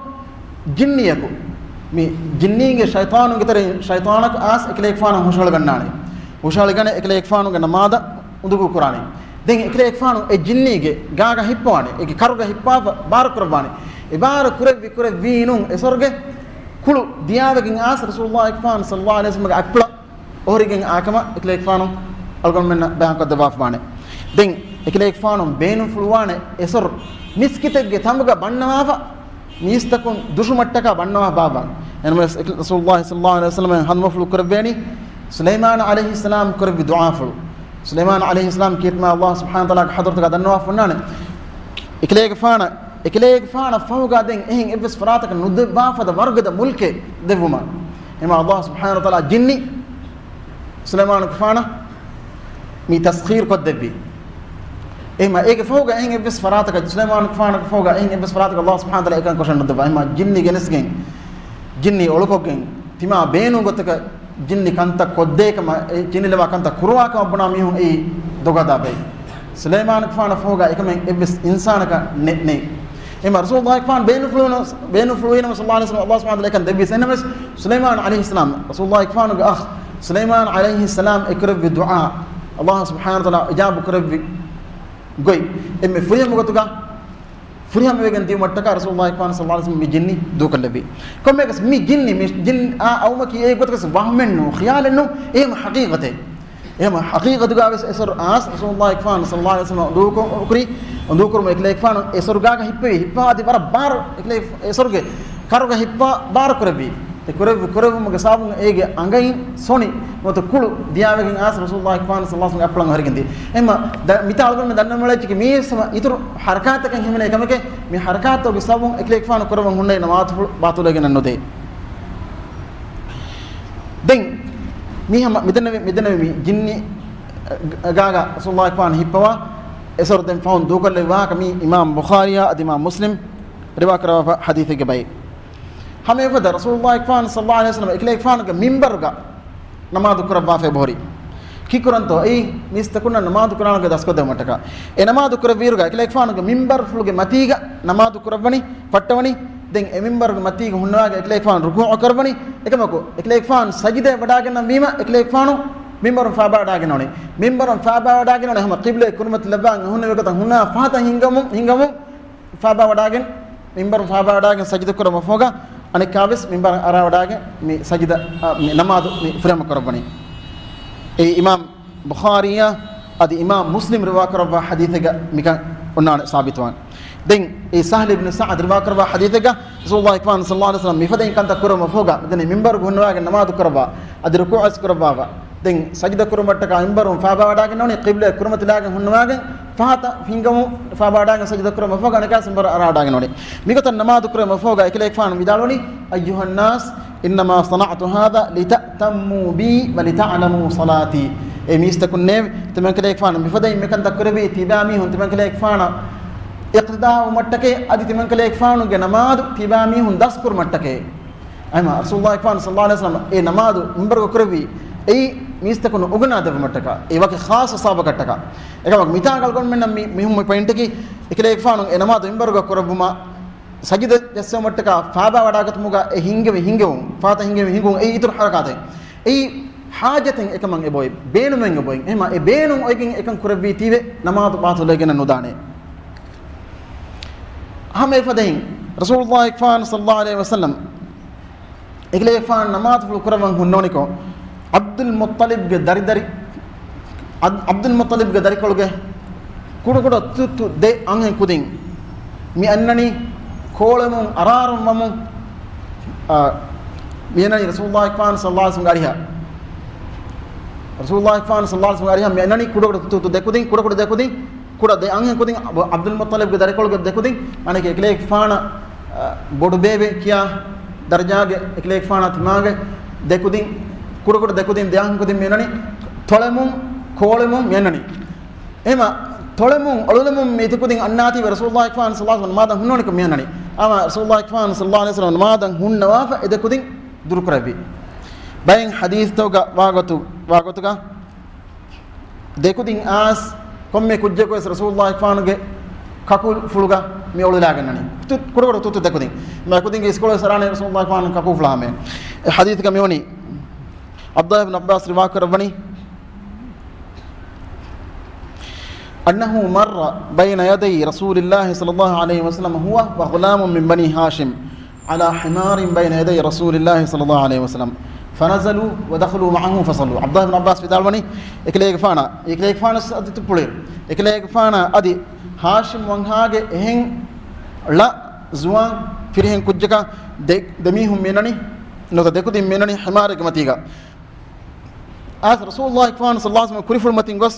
ޖިންނިއަކު، މި ޖިންނީންގެ ޝައިޠާނުންގެ ތެރެއިން ޝައިޠާނަކު އާސް އެކަލޭގެފާނަށް ހުށަހަޅަގަންނާނެ. ހުށަހަޅިގަނެ އެކަލޭގެފާނުގެ ނަމާދަށް އުނދަގޫ ކުރާނެ. ދެން އެކަލޭގެފާނު އެ ޖިންނީގެ ގާގަ ހިއްޕަވާނެ، އޭގެ ކަރުގަ ހިއްޕާފަ ބާރު ކުރައްވާނެ. އެ ބާރު ކުރެއްވި ކުރެއްވީނުން އެސޮރުގެ ކުޅު ދިޔާވެގެން އާސް ރަސޫލުﷲ ފާން ޞައްލަﷲ ޢަލައިހި ވަސައްލަމަގެ އަތްޕުޅަށް އޮހޮރިގެން އާކަމަށް އެކަލޭގެފާނު އަޅުގަނޑުމެންނަށް ބަޔާންކޮށްދެއްވާފަވާނެ. ދެން އެކަލޭގެފާނު ބޭނުންފުޅުވާނެ އެސޮރު މިސްކިތެއްގެ ތަނބުގަ ބަންނަވާފަ، މީސްތަކުން ދުށުމަށްޓަކާ ބަންނަވާ ބާއްވަން. އެންމެސް ރަސޫލުﷲ ޞައްލަﷲ ޢަލައިހި ވަސައްލަމަ ހަނދުމަފުޅު ކުރެއްވޭނީ ސުލައިމާނު ޢަލައިހިއްސަލާމް ކުރެއްވި ދުޢާފުޅު. ސުލައިމާނު ޢަލައިހިއްސަލާމް ކީރިތި މާތް ﷲ ސުބްޙާނަހޫ ވަތަޢާލާގެ ޙަޟްރަތުގަ ދަންނަވާފަ އޮންނާނެ. އެކަލޭގެފާނަށް، އެކަލޭގެފާނަށް ފަހުގަ ދެން އެހެން އެއްވެސް ފަރާތަކަށް ނުދެއްވާ ފަދަ ވަރުގަދަ މުލްކެއް ދެއްވުމަށް. އެމާ ﷲ ސުބްޙާނަހޫ ވަތަޢާލާ ޖިންނި ސުލައިމާނުގެފާނަށް މި ތަސްޚީރު ކޮށްދެއްވި. އެހެމަ އޭގެ ފަހުގަ އެހެން އެއްވެސް ފަރާތަކަށް، ސުލައިމާނުގެފާނަށް ފަހުގަ އެހެން އެއްވެސް ފަރާތަކަށް ﷲ ސުބްޙާނަހޫ ވަތަޢާލާ އެކަން ކޮށެއް ނުދެއްވާ. އެހެމަ ޖިންނި ގެނެސްގެން، ޖިންނި އޮޅުކޮށްގެން، ތިމާ ބޭނުން ގޮތަކަށް ޖިންނި ކަންތައް ކޮށްދޭކަމަށް، އެ ޖިންނި ލަވާ ކަންތައް ކުރުވާކަމަށް ބުނާ މީހުން އެއީ ދޮގާދާ ބައެއް. ސުލައިމާނުގެފާނަށް ފަހުގަ އެކަމެއް އެއްވެސް އިންސާނަކަށް ނެ، ނެތް. އެހެމަ ރަސޫލުﷲ ފާން ބޭނުންފުޅުވީނަމަ، ބޭނުންފުޅުވީނަމަ ޞައްލަﷲ ޢަލައިހި ވަސައްލަމަ ﷲ ސުބްޙާނަހޫ ވަތަޢާލާ އެކަން ދެއްވީ. އެހެންނަމަވެސް ސުލައިމާނު ޢަލައިހިއްސަލާމް، ރަސޫލުﷲ ފާނުގެ އަޚް ސުލައިމާނު ޢަލައިހިއްސަލާމް އެކުރެއްވި ދުޢާ ﷲ ސުބްޙާނަހޫ ވަތަޢާލާ އިޖާބު ކުރެއްވި ގޮތް އެންމެ ފުރިހަމަ ގޮތުގަ ފުރިހަމަވެގެން ދިޔުމަށްޓަކާ ރަސޫލުﷲ ފާނު ޞައްލަﷲ ޢަލައިހި ވަސައްލަމަ މި ޖިންނި ދޫކޮށްލެއްވި. ކޮންމެއަކަސް މި ޖިންނި، މި ޖިން އާ އައުމަކީ އެއްގޮތަކަސް ވަހުމެއްނޫ، ޚިޔާލެއްނޫ، އެހެމަ ޙަޤީޤަތެއް. އެހެމަ ޙަޤީޤަތުގަވެސް އެސޮރު އާސް ރަސޫލުﷲ ފާނު ޞައްލަﷲ ޢަލައިހި ވަސައްލަމަ ދޫކުރި، ދޫކުރުމަށް އެކަލޭގެފާނު އެސޮރުގާގަ ހިއްޕެވި، ހިއްޕާ އަދި ވަރަށް ބާރު އެކަލޭ، އެސޮރުގެ ކަރުގަ ހިއްޕާ ބާރު ކުރެއްވި. އެ ކުރެއްވި، ކުރެއްވުމުގެ ސަބަބުން އޭގެ އަނގައިން ސޮނި ނުވަތަ ކުޅު ދިޔާވެގެން އާސް ރަސޫލުﷲ ފާނު ޞައްލަﷲ ޢަލައިހި ވަސައްލަމަގެ އަތްޕުޅަށް އޮހޮރިގެން ދިޔަ. އެހެމަ ދަ، މިތާ އަޅުގަނޑުމެން ދަންނަވަން އުޅޭ އެއްޗަކީ މީސް ހަމަ އިތުރު ޙަރަކާތަކަށް ހިމެނޭ ކަމެކޭ. މި ޙަރަކާތުގެ ސަބަބުން އެކަލޭގެފާނު ކުރައްވަން ހުންނަވި ނަމާދުފުޅު ބާޠިލުވެގެން ނުދޭ. ދެން މި ހަމަ މިދެންނެވި، މިދެންނެވި މި ޖިންނި ގާގަ ރަސޫލުﷲ ފާނު ހިއްޕަވާ އެސޮރު ދެން ފަހުން ދޫކޮށްލެއްވި ވާހަކަ މީ އިމާމް ބުޚާރީއާ އަދި އިމާމް މުސްލިމް ރިވާކުރައްވާފަ ޙަދީޘެއްގެ ބައެއް. ހަމައެފަދަ ރަސޫލުﷲ ފާނު ޞައްލަﷲ ޢަލައިހި ވަސައްލަމަ އެކަލޭގެފާނުގެ މިންބަރުގަ ނަމާދު ކުރައްވާފަ އެބަހުރި. ކީކުރަންތޯ އެއީ؟ މީސްތަކުންނަށް ނަމާދު ކުރާނެ ގޮތް ދަސްކޮށްދެވުމަށްޓަކާ. އެ ނަމާދު ކުރެއްވިއިރުގަ އެކަލޭގެފާނުގެ މިންބަރުފުޅުގެ މަތީގަ ނަމާދު ކުރައްވަނީ، ފައްޓަވަނީ. ދެން އެ މިންބަރުގެ މަތީގަ ހުންނަވާގެ އެކަލޭގެފާނު ރުކޫޢު ކުރައްވަނީ. އެކަމަކު އެކަލޭގެފާނު ސަޖިދައަށް ވަޑާގެންނަން ވީމަ، އެކަލޭގެފާނު މިންބަރުން ފާބާވަޑާގެން އޮނީ. މިންބަރުން ފާބާވަޑާގެން އޮނީ ހަމަ ޤިބްލައަށް ކުރިމަތިލައްވާ ހުންނެވި ގޮތަށް ހުންނަވާ ފަހަތަށް ހިނގަމުން، ހިނގަމުން ފާބާވަޑާގެން، މިންބަރުން ފާބާވަޑާގެން ސަޖިދަ ކުރުމަށްފަހުގަ އަނެއްކާވެސް މިންބަރަށް އަރާވަޑާގެން މި ސަޖިދަ، އަ، މި ނަމާދު މި ފުރިހަމަ ކުރައްވަނީ. އެއީ އިމާމް ބުޚާރީއާ އަދި އިމާމް މުސްލިމް ރިވާކުރައްވާ ޙަދީޘެއްގަ މިކަން އޮންނާނެ ސާބިތުވާން. ދެން އެ ސަހްލު އިބްނު ސަޢަދު ރިވާކުރައްވާ ޙަދީޘެއްގަ ރަސޫލުﷲ ފާނު ޞައްލަﷲ ޢަލައިހި ވަސައްލަމަ މިފަދައިން ކަންތައް ކުރުމަށްފަހުގަ މިދެންނެވި މިންބަރުގަ ހުންނަވާގެން ނަމާދު ކުރައްވާ، އަދި ރުކޫޢަށް ކުރައްވާފަ، ދެން ސަޖިދަ ކުރުމަށްޓަކާ މިންބަރުން ފާބާވަޑާގެން އޮނީ، ޤިބްލައަށް ކުރިމަތިލާގެން ހުންނަވާގެން ފަހަތަށް ހިނގަމުން ފާބާވަޑާގެން ސަޖިދަ ކުރުމަށްފަހުގަ އަނެއްކާވެސް މިންބަރަށް އަރާވަޑާގެން އޮނީ. މިގޮތަށް ނަމާދު ކުރުމަށްފަހުގަ އެކަލޭގެފާނު ވިދާޅުވަނީ، أيها الناس إنما صنعت هذا لتأتموا بي ولتعلموا صلاتي. އޭ މީސްތަކުންނޭވެ! ތިމަންކަލޭގެފާނު މިފަދައިން މިކަންތައް ކުރެއްވީ ތިބާމީހުން ތިމަންކަލޭގެފާނަށް އިޤްތިދާ ވުމަށްޓަކައި، އަދި ތިމަންކަލޭގެފާނުގެ ނަމާދު ތިބާމީހުން ދަސްކުރުމަށްޓަކައި. އެހެމަ ރަސޫލުﷲ ފާނު ޞައްލަﷲ ޢަލައިހި ވަސައްލަމަ އެ ނަމާދު މިންބަރުގަ ކުރެއްވީ އެއީ މީސްތަކުން އުނގަނާދެއްވުމަށްޓަކާ، އެ ވަކި ޚާއްޞަ ސަބަބަކަށްޓަކާ. އެކަމަކު މިތާގަ އަޅުގަނޑުމެންނަށް މި، މި މުހިއްމު ޕޮއިންޓަކީ، އެކަލޭގެފާނު އެ ނަމާދު މިންބަރުގަ ކުރެއްވުމަށް ސަޖިދަ ޖައްސެވުމަށްޓަކާ ފާބާވަޑާގަތުމުގަ އެ ހިންގެވި ހިންގެވުން، ފަހަތަށް ހިންގެވި ހިންގުން އެއީ އިތުރު ޙަރަކާތެއް. އެއީ ޙާޖަތެއް އެކަމަށް އެބައޮތް، ބޭނުމެއް އެބައޮތް. އެހެމަ އެ ބޭނުން އޮތްގެން އެކަން ކުރެއްވީތީވެ ނަމާދު ބާޠިލުވެގެން ނުދާނެ. ހަމަ އެފަދައިން ރަސޫލުﷲ ފާން ޞައްލަﷲ ޢަލައިހި ވަސައްލަމް އެކަލޭގެފާން ނަމާދުފުޅު ކުރައްވަން ހުންނޯނިކޮށް، ޢަބްދުލް މުއްޠަލިބްގެ ދަރިދަރި، ޢަބް-، ޢަބްދުލް މުއްޠަލިބްގެ ދަރިކޮޅުގެ ކުޑަކުޑަ ތުއްތު ދެ އަންހެން ކުދިން މި އަންނަނީ ކޯޅެމުން އަރާރުން ވަމުން، އާ، މި އަންނަނީ ރަސޫލުﷲ ފާން ޞައްލަﷲ ޢަލައިހި ވަސައްލަމްގެ އަރިހަށް. ރަސޫލުﷲ ފާން ޞައްލަﷲ ޢަލައިހި ވަސައްލަމްގެ އަރިހަށް މި އަންނަނީ ކުޑަކުޑަ ތުއްތު ދެ ކުދިން، ކުޑަ ދެ އަންހެން ކުދިން، ޢަބް-، ޢަބްދުލް މުއްޠަލިބްގެ ދަރިކޮޅުގެ ދެ ކުދިން، އަނެކެ އެކަލޭގެފާނަށް، އަ، ބޮޑުބޭބެ ކިޔާ ދަރަޖާގެ އެކަލޭގެފާނާ ތިމާގެ ދެ ކުދިން، ކުޑަކުޑަ ދެ ކުދިން ދެ އަންހެން ކުދިން މި އަންނަނީ ތޮޅެމުން، ކޯޅެމުން މި އަންނަނީ. އެހެމަ ތޮޅެމުން، އޮޅުލެމުން މި ދެ ކުދިން އަންނާތީވެ ރަސޫލުﷲ ފާން ޞައްލަﷲ ޢަލައިހި ވަސައްލަމް ނަމާދަށް ހުންނޯނިކޮށް މި އަންނަނީ. އާމާ ރަސޫލުﷲ ފާން ޞައްލަﷲ ޢަލައިހި ވަސައްލަމް ނަމާދަށް ހުންނަވާފަ އެ ދެ ކުދިން ދުރު ކުރެއްވި. ބައެއް ޙަދީޘްތަކުގަ ވާގޮތު-، ވާގޮތުގަ ދެ ކުދިން އާސް ކޮންމެ ކުއްޖަކުވެސް ރަސޫލުﷲ ފާނުގެ ކަކުފުޅުގަ މި އޮޅުލާގެންނަނީ. ތު-، ކުޑަކުޑަ ތުއްތު ދެ ކުދިން. މި ކުދިންގެ އިސްކޮޅު ސަރާނެ ރަސޫލުﷲ ފާނު ކަކުފުޅާމެ. އެ ޙަދީޘްގަ މިވަނީ، ޢަބްދުﷲ ބިން ޢައްބާސް ރިވާ ކުރައްވަނީ، أنه مر بين يدي رسول الله صلى الله عليه وسلم هو وغلام من بني هاشم على حمار بين يدي رسول الله صلى الله عليه وسلم فنزلوا ودخلوا معه فصلوا. ޢަބްދުﷲ ބިން ޢައްބާސް ވިދާޅުވަނީ، އެކަލޭގެފާނާ، އެކަލޭގެފާނަސް އަދި ތުއްޕުޅި، އެކަލޭގެފާނާ އަދި ހާޝިމް ވަންހާގެ އެހެން ޅަ ޒުވާން ފިރިހެން ކުއްޖަކާ ދެ-، ދެމީހުން މިނަނީ، ނުވަތަ ދެކުދިން މިނަނީ ޙިމާރެއްގެ މަތީގަ. އާސް ރަސޫލުﷲ ފާނު ޞައްލަﷲ ޢަލައިހި ވަސައްލަމް ކުރިފުޅު މަތިން ގޮސް،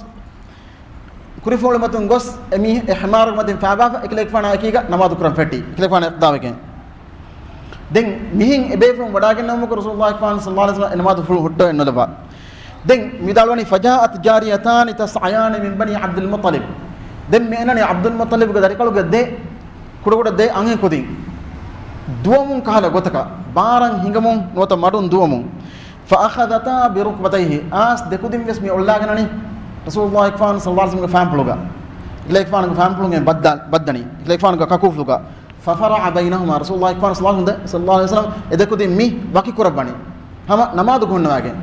ކުރިފުޅު މަތިން ގޮސް، އެ މީ-، އެ ޙިމާރު މަތިން ފާބާފަ، އެކަލޭގެފާނާ އެކީގަ ނަމާދު ކުރަން ފެއްޓި. އެކަލޭގެފާނާ އިޤްތިދާވެގެން. ދެން މިހެން އެބޭފުޅުން ވަޑާގެންނެވުމަކު ރަސޫލުﷲ ފާނު ޞައްލަﷲ ޢަލައިހި ވަސައްލަމް އެ ނަމާދު ފުޅު ހުއްޓަވައެއް ނުލައްވާ. ދެން ވިދާޅުވަނީ، فجاءت جاريتان تسعيان من بني عبد المطلب. ދެން މި އަންނަނީ ޢަބްދުލް މުއްޠަލިބްގެ ދަރިކަޅުގެ ދެ ކުޑަކުޑަ ދެ އަންހެން ކުދިން ދުވަމުން ކަހަލަ ގޮތަކަށް، ބާރަށް ހިނގަމުން ނުވަތަ މަޑުން ދުވަމުން. فأخذتا بركبتيه، އާސް ދެ ކުދިން ވެސް މި އޮޅުލާގެންނަނީ ރަސޫލުﷲ ފާނު ޞައްލަﷲ ޢަލައިހި ވަސައްލަމްގެ ފާންޕުޅުގަ. އެކަލޭގެފާނުގެ ފާންޕުޅުގެ ބައްދާ-، ބައްދަނީ. އެކަލޭގެފާނުގެ ކަކުފުޅުގަ. ففرع بينهما، ރަސޫލުﷲ ފާނު ޞައްލަﷲ ޢަލައިހި ވަސައްލަމް އެ ދެ ކުދިން މި ވަކި ކުރައްވަނީ ހަމަ ނަމާދުގަ ހުންނަވާގެން.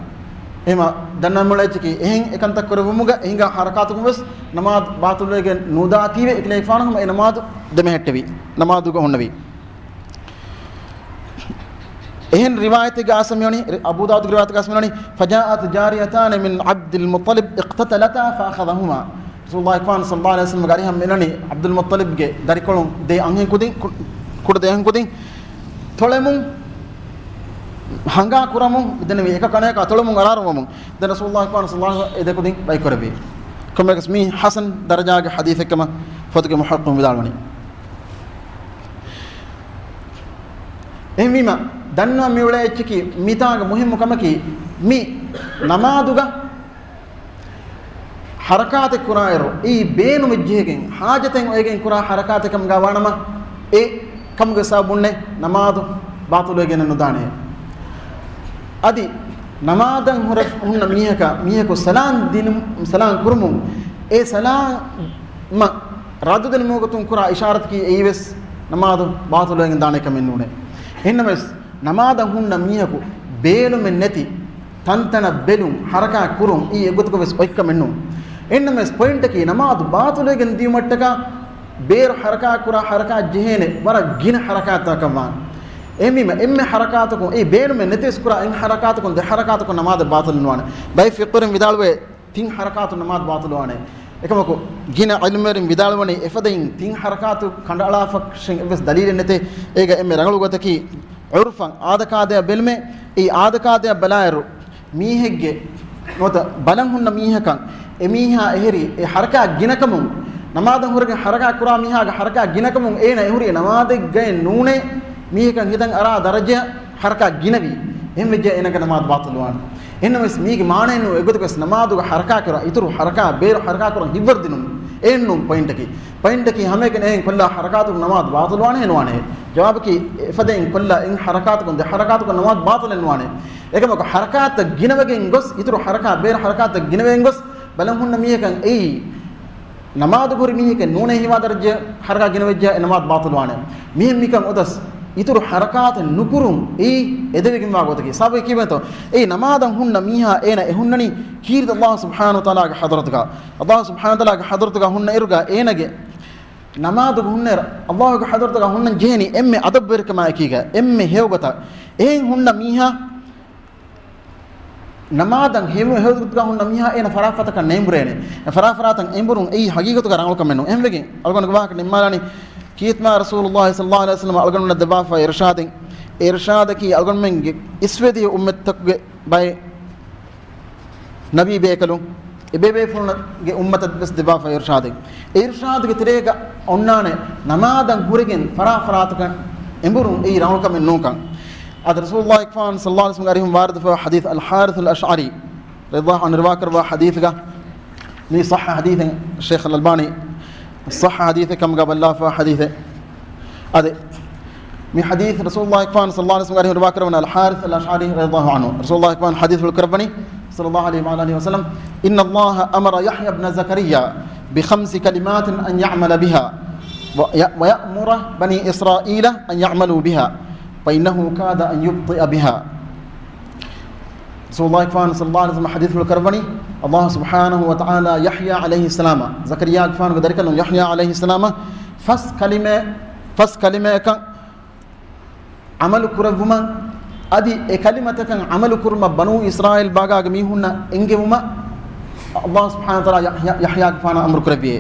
އެހެމަ ދަންނަވަން މިއުޅޭ އެއްޗަކީ، އެހެން އެކަންތައް ކުރެއްވުމުގަ އެހިނގާ ޙަރަކާތަކުން ވެސް ނަމާދު ބާޠިލުވެގެން ނުދާތީވެ، އެކަލޭގެފާނު ހަމަ އެ ނަމާދު ދެމެހެއްޓެވި. ނަމާދުގަ ހުންނެވި. އެހެން ރިވާޔަތެއްގަ އާސް މިވަނީ، އަބޫ ދާވޫދުގެ ރިވާޔަތެއްގަ އާސް މިވަނީ، فجاءت جاريتان من عبد المطلب اقتتلتا فأخذهما. ރަސޫލުﷲ ފާނު ޞައްލަﷲ ޢަލައިހި ވަސައްލަމްގެ އަރިހަށް މިނަނީ ޢަބްދުލް މުއްޠަލިބްގެ ދަރިކޮޅުން ދެ އަންހެން ކުދިން، ކު-، ކުޑަ ދެ އަންހެން ކުދިން ތޮޅެމުން ހަނގާ ކުރަމުން މިދެންނެވި އެކަކަނަޔަކާ ތޮޅެމުން އަރާރު ވަމުން. ދެން ރަސޫލުﷲ ފާނު ޞައްލަﷲ ޢަލައިހި ވަސައްލަމް އެ ދެ ކުދިން ބައިކުރެއްވި. ކޮންމެއަކަސް މީ ޙަސަން ދަރަޖާގެ ޙަދީޘެއްކަމަށް ފޮތުގެ މުޙައްޤިޤުން ވިދާޅުވަނީ. އެހެންވީމަ، ދަންނަވަން މިއުޅޭ އެއްޗަކީ، މިތާގަ މުހިއްމު ކަމަކީ، މި ނަމާދުގަ ޙަރަކާތެއް ކުރާއިރު، އެއީ ބޭނުމެއްޖެހިގެން، ޙާޖަތެއް އޮވެގެން ކުރާ ޙަރަކާތެއް ކަމުގަ ވާނަމަ، އެ ކަމުގެ ސަބަބުންނެއް ނަމާދު ބާޠިލުވެގެން ނުދާނެ. އަދި ނަމާދަށް ހުރެ ހުންނަ މީހަކަށް، މީހަކު ސަލާން ދިނު-، ސަލާން ކުރުމުން، އެ ސަލާމަށް ރައްދު ދިނުމުގެ ގޮތުން ކުރާ އިޝާރަތަކީ އެއީވެސް ނަމާދު ބާޠިލުވެގެން ދާނެ ކަމެއް ނޫނޭ. އެހެންނަމަވެސް، ނަމާދަށް ހުންނަ މީހަކު ބޭނުމެއް ނެތި ތަންތަނަށް ބެލުން، ޙަރަކާތް ކުރުން، އީ އެގޮތަކަށް ވެސް އޮތްކަމެއް ނޫން. އެހެންނަމަވެސް، ޕޮއިންޓަކީ ނަމާދު ބާޠިލުވެގެން ދިޔުމަށްޓަކާ ބޭރު ޙަރަކާތް ކުރާ ޙަރަކާތް ޖެހޭނެ ވަރަށް ގިނަ ޙަރަކާތްތަކަށް ވާން. އެހެންވީމަ، އެންމެ ޙަރަކާތަކުން، އެ ބޭނުމެއް ނެތިވެސް ކުރާ އެއް ޙަރަކާތަކުން ދެ ޙަރަކާތަކުން ނަމާދެއް ބާޠިލު ނުވާނެ. ބައެއް ފިޤުހުވެރިން ވިދާޅުވޭ، ތިން ޙަރަކާތުން ނަމާދު ބާޠިލުވާނެ. އެކަމަކު، ގިނަ ޢިލްމުވެރިން ވިދާޅުވަނީ، އެފަދައިން ތިން ޙަރަކާތު ކަނޑައަޅާފަށިން އެއްވެސް ދަލީލެއް ނެތޭ. އޭގަ އެންމެ ރަނގަޅު ގޮތަކީ، ޢުރުފަށް އާދަކާދަޔަށް ބެލުމޭ. އެ އާދަކާދަޔަށް ބަލާއިރު، މީހެއްގެ ނުވަތަ ބަލަން ހުންނަ މީހަކަށް އެމީހާ އެހެރީ އެ ޙަރަކާތް ގިނަކަމުން، ނަމާދަށް ހުރެގެން ޙަރަކާތް ކުރާ މީހާގެ ޙަރަކާތް ގިނަކަމުން އޭނަ އެހުރީ ނަމާދެއްގައެއް ނޫނޭ، މީހަކަށް ހިތަށް އަރާ ދަރަޖަޔަށް ޙަރަކާތް ގިނަވީ. އެހެންވެއްޖެ އޭނަގެ ނަމާދު ބާޠިލުވާނެ. އެހެންނަމަވެސް މީގެ މާނައެއް ނޫން އެގޮތަކަށް ނަމާދުގަ ޙަރަކާތް ކުރާ، އިތުރު ޙަރަކާތް، ބޭރު ޙަރަކާތް ކުރަން ހިތްވަރު ދިނުން. އެއެއް ނޫން ޕޮއިންޓަކީ. ޕޮއިންޓަކީ ހަމައެކަނި އެހެން ކޮށްލާ ޙަރަކާތު ނަމާދު ބާޠިލުވާނެ ހެން ނުވާނެ. ޖަވާބަކީ އެފަދައިން ކޮށްލާ އެއް ޙަރަކާތަކުން ދެ ޙަރަކާތަކުން ނަމާދު ބާޠިލެއް ނުވާނެ. އެކަމަކު ޙަރަކާތްތައް ގިނަވެގެން ގޮސް، އިތުރު ޙަރަކާތް، ބޭރު ޙަރަކާތްތައް ގިނަވެގެން ގޮސް، ބަލަން ހުންނަ މީހަކަށް އެއީ ނަމާދު ހުރި މީހެކެއް ނޫނޭ ހީވާ ދަރަޖަ ޙަރަކާތް ގިނަވެއްޖެ އެ ނަމާދު ބާޠިލުވާނެ. މިހެން މިކަން އޮތަސް އިތުރު ޙަރަކާތެއް ނުކުރުން އެއީ އެދެވިގެންވާ ގޮތަކީ. ސަބަބަކީ ކީއްވެތޯ؟ އެއީ ނަމާދަށް ހުންނަ މީހާ އޭނަ އެ ހުންނަނީ ކީރިތި ﷲ ސުބްޙާނަހޫ ވަތަޢާލާގެ ޙަޟްރަތުގަ. ﷲ ސުބްޙާނަހޫ ވަތަޢާލާގެ ޙަޟްރަތުގަ ހުންނަ އިރުގަ އޭނަގެ ނަމާދުގަ ހުންނަ، އައްލާހުގެ ޙަޟްރަތުގަ ހުންނަން ޖެހެނީ އެންމެ އަދަބުވެރިކަމާ އެކީގަ، އެންމެ ހެޔޮގޮތަށް. އެހެން ހުންނަ މީހާ ނަމާދަށް ހެޔޮ-، ހެޔޮގޮތުގަ ހުންނަ މީހާ އޭނަ ފަރާފަތަކަށް ނޭނބުރޭނެ. އެ ފަރާފަރާތަށް އެނބުރުން އެއީ ހަގީގަތުގަ ރަނގަޅުކަމެއް ނޫން. އެހެންވެގެން އަޅުގަނޑުގެ ވާހަކަ ނިންމާލާނީ ކީއްތަ މާ ރަސޫލުﷲ ޞައްލަﷲު ޢަލައިހި ވަސައްލަމަ އަޅުގަނޑުމެންނަށް ދެއްވާފަ އިރުޝާދެއް. އެ އިރުޝާދަކީ އަޅުގަނޑުމެންގެ އިސްވެދިޔަ އުއްމަތްތަކުގެ ބައެއް ނަބީ ބޭކަލުން އެބޭބޭފުޅުންގެ އުއްމަތަށް ވެސް ދެއްވާފަ އިރުޝާދެއް. އެ އިރުޝާދުގެ ތެރޭގަ އޮންނާނެ ނަމާދަށް ހުރެގެން ފަރާފަރާތަކަށް އެނބުރުން އެއީ ރަނގަޅުކަމެއް ނޫންކަން. އަދި ރަސޫލުﷲ ފާން ޞައްލަﷲު ޢަލައިހި ވަސައްލަމަ އަރިހުން ވާރިދުފަ ޙަދީޘް އަލް ޙާރިޘުލް އަޝްޢަރީ ރަޟިޔަﷲ ޢަންހު ރިވާކުރައްވާ ޙަދީޘްގަ، މީ ޞައްޙަ ޙަދީޘެއް، ޝޭޚް އަލް އަލްބާނީ ޞައްޙަ ޙަދީޘެއް ކަމުގަ ބައްލާފަ ޙަދީޘެއް. އަދި މި ޙަދީޘް ރަސޫލުﷲ ފާން ޞައްލަﷲު ޢަލައިހި ވަސައްލަމަ އަރިހުން ރިވާކުރައްވަނީ އަލް ޙާރިޘް އަލް އަޝްޢަރީ ރަޟިޔަﷲ ޢަންހު. ރަސޫލުﷲ ފާން ޙަދީޘްފުޅު ކުރައްވަނީ ޞައްލަﷲު ޢަލައިހި ވަޢަލާ އާލިހި ވަސައްލަމަ، إن الله أمر يحيى ابن زكريا بخمس كلمات أن يعمل بها، ويأمر بني إسرائيل أن يعملوا بها، فإنه كاد أن يبطئ بها. ރަސޫލުﷲ ފާން ޞައްލަﷲު ޢަލައިހި ވަސައްލަމަ ޙަދީޘްފުޅު ކުރައްވަނީ، އަލްލާހު ސުބްޙާނަހު ވަ ތަޢާލާ ޔަޙްޔާ ޢަލައިހިއްސަލާމަ، ޒަކަރިއްޔާގެފާނުގެ ދަރިކަލުން ޔަޙްޔާ ޢަލައިހިއްސަލާމަ ފަސް ކަލިމަ، ފަސް ކަލިމަޔަކަށް ޢަމަލު ކުރެއްވުމަށް، އަދި އެ ކަލިމަތަކަށް ޢަމަލު ކުރުމަށް ބަނޫ އިސްރާއީލް ބާގާގެ މީހުންނަށް އެންގެވުމަށް އަލްލާހު ސުބްޙާނަހު ވަ ތަޢާލާ ޔަޙްޔާ، ޔަޙްޔާގެފާނަށް އަމުރު ކުރެއްވިއޭ.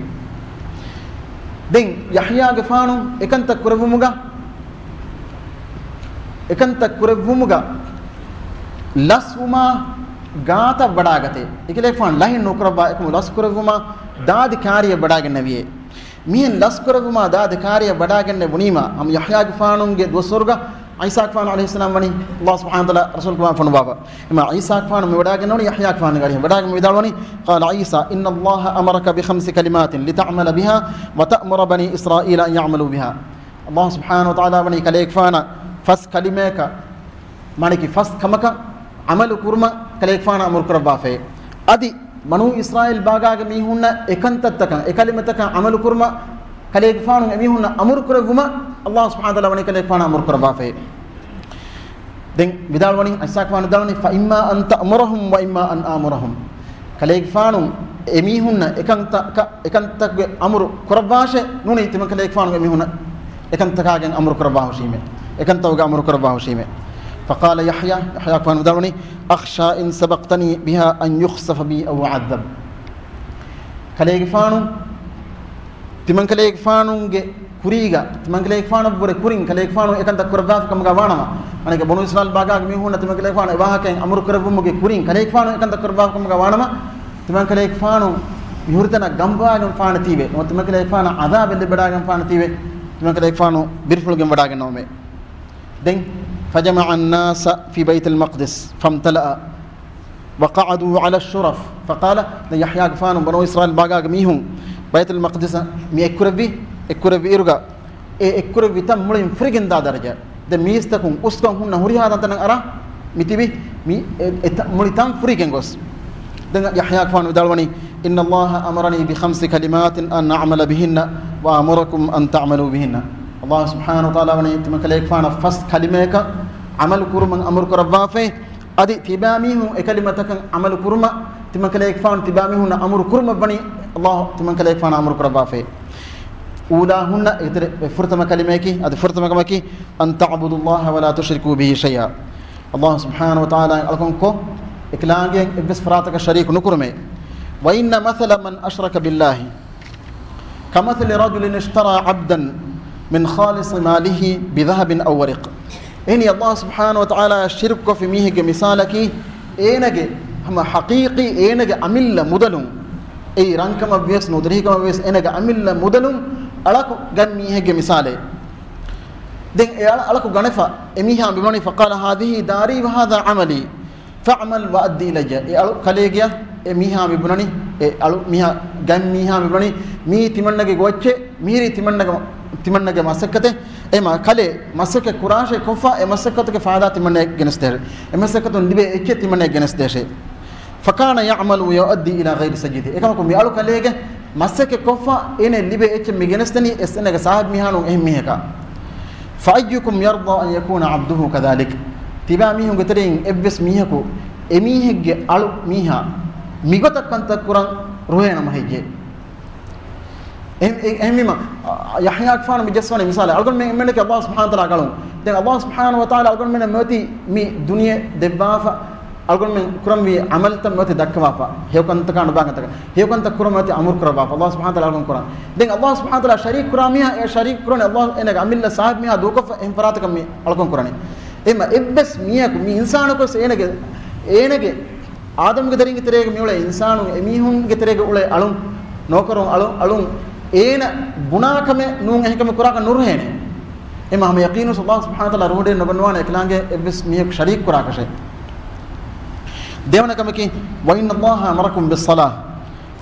ދެން ޔަޙްޔާގެފާނު އެކަންތައް ކުރެއްވުމުގަ، އެކަންތައް ކުރެއްވުމުގަ ލަސްވުމާ ގާތަށް ވަޑާގަތޭ. އެކަލޭގެފާނު ލަހެއް ނުކުރައްވާ އެކަމު ލަސްކުރެއްވުމާ ދާދި ކާރިއަށް ވަޑާގެންނެވިއޭ. މިހެން ލަސްކުރެއްވުމާ ދާދި ކާރިއަށް ވަޑާގެންނެވުނީމާ، ހަމަ ޔަޙްޔާގެފާނުގެ ދުވަސްވަރުގަ ޢީސާގެފާނު ޢަލައިހިއްސަލާމް ވަނީ އަލްލާހު ސުބްޙާނަހު ވަ ތަޢާލާ ރަސޫލުކަމާ ފޮނުވާފަ. އެމާ ޢީސާގެފާނު މި ވަޑާގެންނެވުނީ ޔަޙްޔާގެފާނުގެ އަރިހަށް. ވަޑާގެން ވިދާޅުވަނީ، قال عيسى إن الله أمرك بخمس كلمات لتعمل بها وتأمر بني إسرائيل أن يعملوا بها. އަލްލާހު ސުބްޙާނަހު ވަ ތަޢާލާ ވަނީ ކަލޭގެފާނަށް ފަސް ކަލިމަޔަކަށް، މާނައަކީ ފަސް ކަމަކަށް ޢަމަލު ކުރުމަށް ކަލޭގެފާނަށް އަމުރު ކުރައްވާފައޭ. އަދި ބަނޫ އިސްރާއީލް ބާގާގެ މީހުންނަށް އެކަންތައްތަކަށް، އެ ކަލިމަތަކަށް ޢަމަލު ކުރުމަށް ކަލޭގެފާނު އެމީހުންނަށް އަމުރު ކުރެއްވުމަށް އަލްލާހު ސުބްޙާނަހު ވަ ތަޢާލާ ވަނީ ކަލޭގެފާނަށް އަމުރު ކުރައްވާފައޭ. ދެން ވިދާޅުވަނީ، ޢީސާގެފާނު ވިދާޅުވަނީ، فإما أن تأمرهم وإما أن آمرهم. ކަލޭގެފާނު އެމީހުންނަށް އެކަންތަކަށް، އެކަންތަކުގެ އަމުރު ކުރައްވާށޭ، ނޫނީ ތިމަން ކަލޭގެފާނު އެމީހުންނަށް އެކަންތަކާގެން އަމުރު ކުރައްވާ ހުށީމޭ، އެކަންތަކުގެ އަމުރު ކުރައްވާ ހުށީމޭ. فقال يحيى، ޔަޙްޔާގެފާނު ވިދާޅުވަނީ، أخشى إن سبقتني بها أن يخسف بي أو أعذب. ކަލޭގެފާނު ތިމަންކަލޭގެފާނުގެ ކުރީގަ، ތިމަންކަލޭގެފާނަށްވުރެ ކުރިން ކަލޭގެފާނު އެކަންތައް ކުރައްވާފަ ކަމުގަ ވާނަމަ، މާނައަކީ ބަނޫ އިސްރާއީލް ބާގާގެ މީހުންނަށް ތިމަންކަލޭގެފާނު އެ ވާހަކައިން އަމުރު ކުރެއްވުމުގެ ކުރިން ކަލޭގެފާނު އެކަންތައް ކުރައްވާފަ ކަމުގަ ވާނަމަ، ތިމަންކަލޭގެފާނު މި ހުރިތަނަށް ގަންވާގެން ފާނަ ތީވެ، ނުވަތަ ތިމަންކަލޭގެފާނަށް ޢަޛާބެއް ލިބިވަޑާގެން ފާނަ ތީވެ، ތިމަންކަލޭގެފާނު ބިރުފުޅުގެން ވަޑާގެންނަވަމޭ. ދެން، فجمع الناس في بيت المقدس فامتلأ وقعدوا على الشرف فقال، ދެން ޔަޙްޔާގެފާނު ބަނޫ އިސްރާއީލް ބާގާގެ މީހުން ބައިތުލް މަޤްދިސަށް މި އެއްކުރެއްވި، އެއްކުރެއްވި އިރުގަ، އެ އެއްކުރެއްވި ތަން މުޅިން ފުރިގެންދާ ދަރަޖަ. ދެން މީސްތަކުން އުސްކަން ހުންނަ ހުރިހާ ތަންތަނަށް އަރާ މި ތިބި މި އެ، އެ ތަ-، މުޅި ތަން ފުރިގެން ގޮސް. ދެން ޔަޙްޔާގެފާނު ވިދާޅުވަނީ، إن الله أمرني بخمس كلمات أن أعمل بهن وآمركم أن تعملوا بهن. އަލްލާހު ސުބްޙާނަހު ވަ ތަޢާލާ ވަނީ ތިމަންކަލޭގެފާނަށް ފަސް ކަލިމަޔަކަށް ޢަމަލު ކުރުމަށް އަމުރު ކުރައްވާފައި، އަދި ތިބާމީހުން އެކަލިމަތަކަށް ޢަމަލު ކުރުމަށް ތިމަންކަލޭގެފާނު ތިބާމީހުންނަށް އަމުރު ކުރުމަށް ވަނީ އަލްލާހު ތިމަންކަލޭގެފާނަށް އަމުރު ކުރައްވާފައި. އޫލާ ހުންނަ އެތެރެ ފުރަތަމަ ކަލިމަޔަކީ، އަދި ފުރަތަމަ ކަމަކީ، أن تعبدوا الله ولا تشركوا به شيئا. އަލްލާހު ސުބްޙާނަހު ވަ ތަޢާލާ އަޅުކަން ކޮށް އެކަލާނގެއަށް އެއްވެސް ފަރާތަކަށް ޝަރީކު ނުކުރުމޭ. وإن مثل من أشرك بالله كمثل رجل اشترى عبدا من خالص ماله بذهب أو ورق. އެހެނީ އަލްލާހު ސުބްޙާނަހު ވަ ތަޢާލާ ޝިރުކުކޮށްފި މީހެއްގެ މިސާލަކީ، އޭނަގެ ހަމަ ޙަޤީޤީ އޭނަގެ އަމިއްލަ މުދަލުން، އެއީ ރަންކަމަށް ވިޔަސް ނުދިރިހިކަމަށް ވިޔަސް އޭނަގެ އަމިއްލަ މުދަލުން އަޅަކު ގަން މީހެއްގެ މިސާލެއް. ދެން އެ އަޅަ-، އަޅަކު ގަނެފަ އެ މީހާ މިބުނަނީ، فقال هذه داري وهذا عملي فاعمل وأد إلي. އެ އަޅު ކަލޭގެޔަށް އެ މީހާ މިބުނަނީ، އެ އަޅު މީހާ، ގަން މީހާ މިބުނަނީ، މީ ތިމަންނަގެ ގޮވައްޗެއް، މިހިރީ ތިމަންނަގެ، ތިމަންނަގެ މަސައްކަތެއް. އެމާ ކަލޭ މަސައްކަތް ކުރާށޭ، ކޮށްފަ އެ މަސައްކަތުގެ ފާދާ ތިމަންނައަށް ގެނެސްދޭށޭ. އެ މަސައްކަތުން ލިބޭ އެއްޗެއް ތިމަންނައަށް ގެނެސްދޭށޭ. فكان يعمل ويؤدي إلى غير سيده. އެކަމަކު މި އަޅު ކަލޭގެ މަސައްކަތް ކޮށްފަ އޭނަ ލިބޭ އެއްޗެއް މި ގެނެސްދެނީ އެސް އޭނަގެ ސާހިބު މީހާ ނޫން އެހެން މީހަކަށް. فأيكم يرضى أن يكون عبده كذلك؟ ތިބާ މީހުންގެ ތެރެއިން އެއްވެސް މީހަކު އެމީހެއްގެ އަޅު މީހާ މިގޮތަށް ކަންތައް ކުރަން ރުހޭނަމަ ހެއްޔޭ؟ އެހެން-، އެ-، އެހެންވީމަ، އަ، ޔަޙްޔާގެފާނު މި ޖެއްސަވަނީ މިސާލެއް، އަޅުގަނޑުމެން އެންމެންނަކީ އަﷲ ސުބްޙާނަހޫ ވަތަޢާލާ އަޅުން. ދެން އަﷲ ސުބްޙާނަހޫ ވަތަޢާލާ އަޅުގަނޑުމެންނަށް މިއޮތީ މި ދުނިޔެ ދެއްވާފަ، އަޅުގަނޑުމެން ކުރަންވީ ޢަމަލްތައް މިއޮތީ ދައްކަވާފަ، ހެޔޮކަންތަކާ ނުބާކަންތަކާ، ހެޔޮކަންތައް ކުރަން މިއޮތީ އަމުރު ކުރައްވާފަ، އަﷲ ސުބްޙާނަހޫ ވަތަޢާލާ އަޅުގަނޑު ކުރަން. ދެން އަﷲ ސުބްޙާނަހޫ ވަތަޢާލާ ޝަރީކް ކުރާ މީހާ، އެ ޝަރީކް ކުރަނީ އަﷲ އޭނަގެ އަމިއްލަ ސާހިބު މީހާ ދޫކޮށްފަ، އެހެން ފަރާތަކަށް މި އަޅުކަން ކުރަނީ. އެހެންވީމަ އެއްވެސް މީހަކު، މި އިންސާނަކުވެސް އޭނަގެ، އޭނަގެ އާދަމުގެ ދަރިންގެ ތެރޭގަ މިއުޅޭ އިންސާނުން، އެމީހުންގެ ތެރޭގަ އުޅޭ އަޅުން، ނޯކަރުން އަޅުން، އަޅުން އޭނަ ބުނާ ކަމެއް ނޫން އެހެން ކަމެއް ކުރާކަށް ނުރުހޭނެ. އެހެންވީމަ ހަމަ ޔަޤީނުން އަﷲ ސުބްޙާނަހޫ ވަތަޢާލާ ރުހުޑޭ ނުގަންނަވާނެ އެކަލާނގެ އެއްވެސް މީހަކު ޝަރީކް ކުރާކަށެއް. ދެވަނަ ކަމަކީ، وَإِنَّ اللَّهَ أَمَرَكُمْ بِالصَّلَاةِ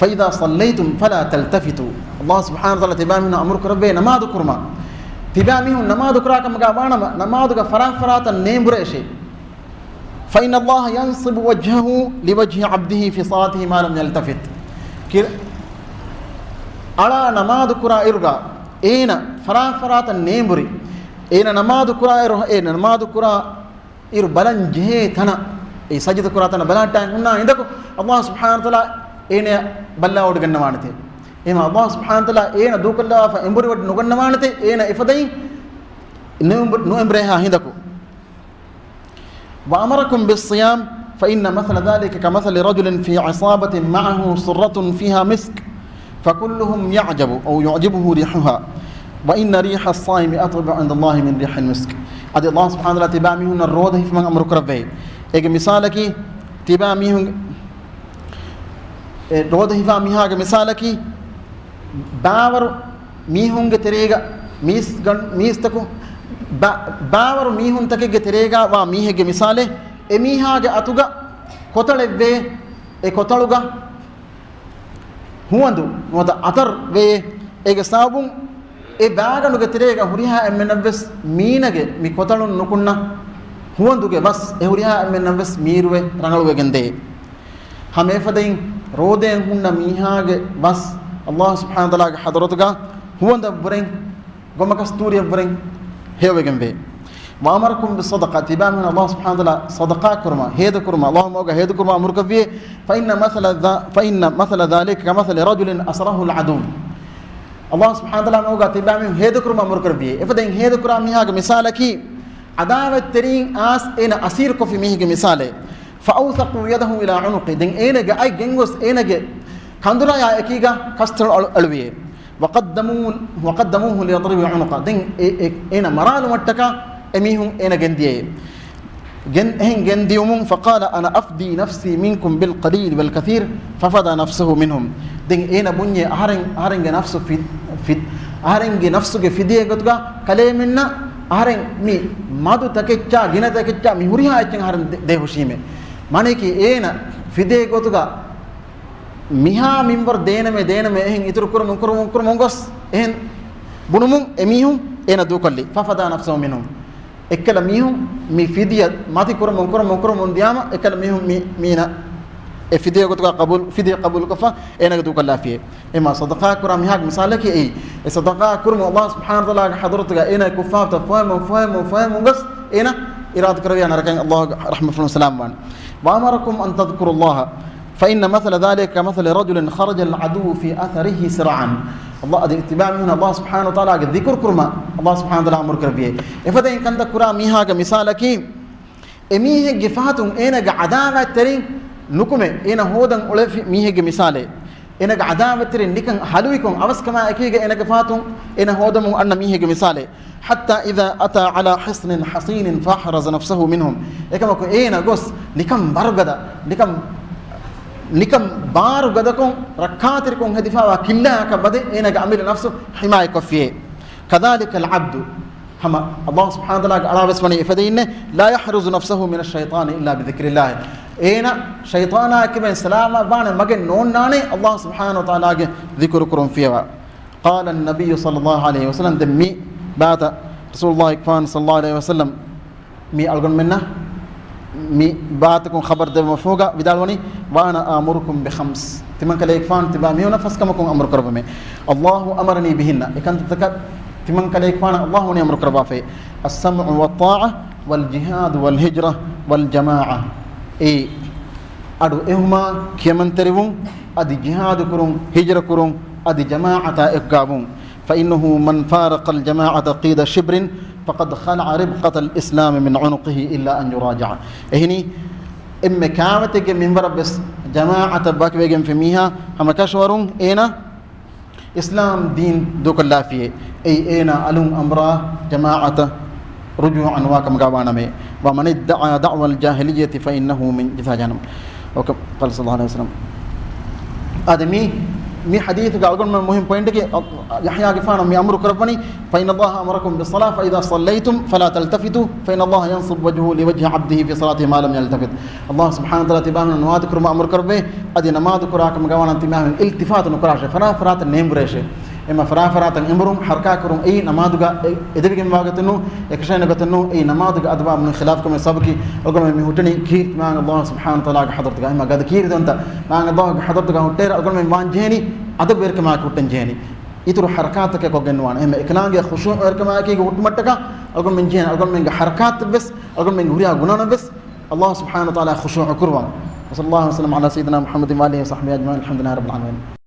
فَإِذَا صَلَّيْتُمْ فَلَا تَلْتَفِتُوا. އަﷲ ސުބްޙާނަހޫ ވަތަޢާލާ ތިބާމީހުން އަމުރު ކުރެއްވޭ ނަމާދު ކުރުމަށް. ތިބާމީހުން ނަމާދު ކުރާ ކަމުގަ ވާނަމަ، ނަމާދުގަ ފަރާތް ފަރާތަށް ނޭނބުރޭށޭ. فَإِنَّ اللَّهَ يَنْصِبُ وَجْهَهُ لِوَجْهِ عَبْدِهِ فِي صَلَاتِهِ مَا لَمْ يَلْتَفِتْ. ކި-، އަޅާ ނަމާދު ކުރާ އިރުގަ އޭނަ ފަރާތް ފަރާތަށް ނޭނބުރި، އޭނަ ނަމާދު ކުރާ އިރު، އޭނަ ނަމާދު ކުރާ އިރު ބަލަން ޖެހޭ ތަނަށް، އެ ސަޖިދަ ކުރާ ތަނަށް ބަލާއްޓާ ހުންނާ ހިނދަކު، އަﷲ ސުބްޙާނަހޫ ވަތަޢާލާ އޭނަ ބައްލަވަޑިގަންނަވާނެތޭ. އެހެންވީމަ އަﷲ ސުބްޙާނަހޫ ވަތަޢާލާ އޭނަ ދޫކޮށްލާފަ އެނބުރިވަޑައި ނުގަންނަވާނެތޭ، އޭނަ އެފަދައިން ނުއެނބު-، ނުއެނބުރޭހާ ހިނދަކު. وَأَمَرَكُمْ بِالصِّيَامِ فَإِنَّ مَثَلَ ذَلِكَ كَمَثَلِ رَجُلٍ فِي عِصَابَةٍ مَعَهُ سُرَّةٌ فِيهَا مِسْكٌ فَكُلُّهُمْ يَعْجَبُ أَوْ يُعْجِبُهُ رِيحُهَا وَإِنَّ رِيحَ الصَّائِمِ أَطْيَبُ عِنْدَ اللَّهِ مِنْ رِيحِ الْمِسْكِ. އަދި އަﷲ ސުބްޙާނަހޫ ވަތަޢާލާ ތިބާމީހުންނަށް ރޯދަ ހިފުމަށް އަމުރު ކުރެއްވޭ. އޭގެ މިސާލަކީ، ތިބާމީހުން، އެ ރޯދަ ހިފާ މީހާގެ މިސާލަކީ، ބާވަރު މީހުންގެ ތެރޭގަ މީސް ގަން-، މީސްތަކު ބާ-، ބާވަރު މީހުންތަކެއްގެ ތެރޭގަ ވާ މީހެއްގެ މިސާލެއް، އެ މީހާގެ އަތުގަ ކޮތަޅެއްވޭ، އެ ކޮތަޅުގަ ހުވަނދު ނުވަތަ އަތަރު ވޭ، އޭގެ ސަބަބުން އެ ބާގަނޑުގެ ތެރޭގަ ހުރިހާ އެންމެންނަށްވެސް މީނަގެ މި ކޮތަޅުން ނުކުންނަ ހުވަނދުގެ ވަސް އެ ހުރިހާ އެންމެންނަށްވެސް މީރުވެ ރަނގަޅުވެގެންދޭ. ހަމައެފަދައިން ރޯދައިން ހުންނަ މީހާގެ ވަސް އަﷲ ސުބްޙާނަހޫ ވަތަޢާލާގެ ޙަޟްރަތުގަ ހުވަނދަށްވުރެން ގޮމަކަސްތޫރިއަށްވުރެން ހެޔޮވެގެންވޭ. وَأَمَرَكُمْ بِالصَّدَقَةِ، ތިބާމީހުން އަﷲ ސުބްޙާނަހޫ ވަތަޢާލާ ޞަދަޤާ ކުރުމަށް، ހޭދަކުރުމަށް، އަﷲ މަގުގަ ހޭދަކުރުމަށް އަމުރުކޮށްވިއޭ. فَإِنَّ مَثَلَ ذَ-، فَإِنَّ مَثَلَ ذَلِكَ كَمَثَلِ رَجُلٍ أَسَرَهُ الْعَدُوُّ. އަﷲ ސުބްޙާނަހޫ ވަތަޢާލާ މަގުގަ ތިބާމީހުން ހޭދަކުރުމަށް އަމުރުކުރެއްވިއޭ. އެފަދައިން ހޭދަކުރާ މީހާގެ މިސާލަކީ، ޢަދާވަތްތެރީން އައިސް އޭނަ އަސީރުކޮށްފި މީހެއްގެ މިސާލެއް. فَأَوْثَقُوا يَدَهُ إِلَى عُنُقِهِ، ދެން އޭނަގެ އަތް ގެންގޮސް އޭނަގެ ކަނދުރާޔާ އެކީގަ ކަސްތަޅު އަޅު-، އަޅުވިއޭ. وَقَدَّمُوهُ، وَقَدَّمُوهُ لِيَضْرِبُوا عُنُقَهُ. ދެން އެ، އެ، އޭނަ މަރާލުމަށްޓަކާ އެމީހުން އޭނަ ގެންދިޔައޭ. ގެން-، އެހެން ގެންދިޔުމުން، فَقَالَ أَنَا أَفْدِي نَفْسِي مِنْكُمْ بِالْقَلِيلِ وَالْكَثِيرِ، فَفَدَى نَفْسَهُ مِنْهُمْ. ދެން އޭނަ ބުންޏޭ އަހަރެން، އަހަރެންގެ ނަފްސު ފި-، ފި-، އަހަރެންގެ ނަފްސުގެ ފިދިޔަ ގޮތުގަ ކަލޭމެންނަށް އަހަރެން މި މަދު ތަކެއްޗާ، ގިނަ ތަކެއްޗާ، މި ހުރިހާ އެއްޗެއް އަހަރެން ދޭ-، ދޭހުށީމޭ. މާނަޔަކީ އޭނަ ފިދިޔަ ގޮތުގަ މިހާ މިންވަރު ދޭނަމޭ، ދޭނަމޭ، އެހެން އިތުރު ކުރުމުން، ކުރުމުން، ކުރުމުން ގޮސް، އެހެން ބުނުމުން އެމީހުން އޭނަ ދޫކޮށްލި. فَفَدَى نَفْسَهُ مِنْهُمْ. އެއްކަލަ މީހުން މި ފިދިޔަ މަތި ކުރުމުން، ކުރުމުން، ކުރުމުން ދިޔާމަ، އެއްކަލަ މީހުން މި، މީނަ އެ ފިދިޔަ ގޮތުގަ ޤަބޫލު، ފިދިޔަ ޤަބޫލުކޮށްފަ އޭނަގެ ދޫކޮށްލާފިޔޭ. އެމާ ޞަދަޤާ ކުރާ މީހާގެ މިސާލަކީ އެއީ. އެ ޞަދަޤާ ކުރުމުން އަﷲ ސުބްޙާނަހޫ ވަތަޢާލާގެ ޙަޟްރަތުގަ އޭނަ ކުށްފާފަތަ ފޮހެމުން، ފޮހެމުން، ފޮހެމުން ގޮސް އޭނަ އިރާދަކުރެއްވިޔާ ނަރަކައިން އަﷲގެ ރަޙްމަތްފުޅުން ސަލާމްވާނެ. وَأَمَرَكُمْ أَنْ تَذْكُرُوا اللَّهَ فَإِنَّ مَثَلَ ذَلِكَ كَمَثَلِ رَجُلٍ خَرَجَ الْعَدُوُّ فِي أَثَرِهِ سِرَاعًا. އަﷲ އަދި ތިބާމީހުން އަﷲ ސުބްޙާނަހޫ ވަތަޢާލާގެ ޛިކުރު ކުރުމަށް އަﷲ ސުބްޙާނަހޫ ވަތަޢާލާ އަމުރު ކުރެއްވިއޭ. އެފަދައިން ކަންތައް ކުރާ މީހާގެ މިސާލަކީ، އެމީހެއްގެ ފަހަތުން އޭނަގެ ޢަދާވާތްތެރިން ނުކުމެ، އޭނަ ހޯދަން އުޅެފި މީހެއްގެ މިސާލެއް. އޭނަގެ ޢަދާވާތްތެރިން ނިކަން ހަލުވިކޮށް، އަވަސްކަމާ އެކީގަ އޭނަގެ ފަހަތުން އޭނަ ހޯދަމުން އަންނަ މީހެއްގެ މިސާލެއް. حَتَّى إِذَا أَتَى عَلَى حِصْنٍ حَصِينٍ فَأَحْرَزَ نَفْسَهُ مِنْهُمْ. އެކަމަކު އޭނަ ގޮސް ނިކަން ވަރުގަދަ، ނިކަން، ނިކަން ބާރުގަދަކޮށް، ރައްކާތެރިކޮށް ހެދިފައިވާ ކިއްލާއަކަށް ވަދެ އޭނަގެ އަމިއްލަ ނަފްސު ޙިމާޔަތްކޮށްފިޔޭ. كَذَلِكَ الْعَبْدُ. ހަމަ އަﷲ ސުބްޙާނަހޫ ވަތަޢާލާގެ އަޅާވެސް ވަނީ އެފަދައިންނޭ، لَا يَحْرُزُ نَفْسَهُ مِنَ الشَّيْطَانِ إِلَّا بِذِكْرِ اللَّهِ. އޭނަ ޝައިޠާނާއެކު ސަލާމަތްވާނެ މަގެއް ނޯންނާނެ އަﷲ ސުބްޙާނަހޫ ވަތަޢާލާގެ ޛިކުރު ކުރުން ފިޔަވާ. قَالَ النَّبِيُّ صَلَّى اللَّهُ عَلَيْهِ وَسَلَّمَ، ދެން މި ބާތަށް ރަސޫލުﷲ އިކްފާން ޞައްލައްލާހު ޢަލައިހި ވަސައްލަމް މި އަޅުގަނޑުމެންނަށް މި ބާތަކުން ޚަބަރު ދެއްވުމަށްފަހުގަ ވިދާޅުވަނީ، وَأَنَا آمُرُكُمْ بِخَمْسٍ. ތިމަން ކަލޭގެފާނު ތިބާ މީހުންނަށް ފަސް ކަމަކުން އަމުރު ކުރައްވަމޭ. اللَّهُ أَمَرَنِي بِهِنَّ. އެ ކަންތައްތަކަށް ތިމަން ކަލޭގެފާނަށް އަﷲ ވަނީ އަމުރު ކުރައްވާފައި. السَّمْعُ وَالطَّاعَةُ وَالْجِهَادُ وَالْهِجْرَةُ وَالْجَمَاعَةُ. އެއީ އަޑު އެހުމާ، ކިޔަމަންތެރިވުން، އަދި ޖިހާދު ކުރުން، ހިޖްރަ ކުރުން، އަދި ޖަމާޢަތާ އެއްގާވުން. فإنه من فارق الجماعة قيد شبر فقد خلع ربقة الإسلام من عنقه إلا أن يراجع. އެހެނީ، އެންމެ ކާވެތެއްގެ މިންވަރަށް ވެސް ޖަމާޢަތަށް ވަކިވެގެންފި މީހާ ހަމަކަށަވަރުން އޭނާ އިސްލާމް ދީން ދޫކޮށްލާފިއޭ. އެއީ އޭނާ އަލުން އަނބުރާ ޖަމާޢަތަށް ރުޖޫޢަން ވާކަމުގަ ވާނަމޭ. ومن ادعى دعوى الجاهلية فإنه من جثى جهنم. އޯކޭ، قال صلى الله عليه وسلم. އާދެ، މި، މި ޙަދީޘުގަ އަޅުގަނޑުމެން މުހިންމު ޕޮއިންޓެކޭ، ޔަޙްޔާގެފާނު މި އަމުރު ކުރައްވަނީ، فإن الله أمركم بالصلاة فإذا صليتم فلا تلتفتوا فإن الله ينصب وجهه لوجه عبده في صلاته ما لم يلتفت. އަﷲ ސުބްޙާނަހޫ ވަތަޢާލާ ތިބާމީހުން ނުވާތިކުރުމަށް އަމުރު ކުރައްވޭ، އަދި ނަމާދު ކުރާ ކަމުގަ ވާނަމަ ތިމާމީހުން އިލްތިފާތު ނުކުރާށޭ، ފަރާތް ފަރާތަށް ނޭނބުރޭށޭ. އެމަ ފަރާތް ފަރާތަށް އެނބުރުން ޙަރަކާތް ކުރުން އެއީ ނަމާދުގަ އެ-، އެދެވިގެންވާ ގޮތެއް ނޫން، އެކަށައިން ގޮތެއް ނޫން. އެއީ ނަމާދުގެ އަދަބާ ބުނި ޚިލާފު ކަމެއް. ސަބަބަކީ އަޅުގަނޑުމެން މި ހުއްޓެނީ ކީރިތި މާތް އަﷲ ސުބްޙާނަހޫ ވަތަޢާލާގެ ޙަޟްރަތުގަ. އެމަ ގަދަ ކީރިތިވަންތަ މާތް އަﷲގެ ޙަޟްރަތުގަ ހުއްޓޭއިރު އަޅުގަނޑުމެން ވާން ޖެހޭނީ އަދަބުވެރިކަމާއެކު ހުއްޓަން ޖެހޭނީ. އިތުރު ޙަރަކާތްތަކެއް ކޮށްގެން ނުވާނެ. އެހެން އެކަލާނގެ ޚުޝޫޢުވެރިކަމާއެކީގަ ހުއްޓުމަށްޓަކާ އަޅުގަނޑުމެން ޖެހޭނީ އަޅުގަނޑުމެންގެ ޙަރަކާތްތައް ވެސް، އަޅުގަނޑުމެންގެ ހުރިހާ ގުނަނަށް ވެސް އަﷲ ސުބްޙާނަހޫ ވަތަޢާލާ ޚުޝޫޢު ކުރުވަން. وصلى الله وسلم على سيدنا محمد وآله وصحبه أجمعين. الحمد لله رب العالمين.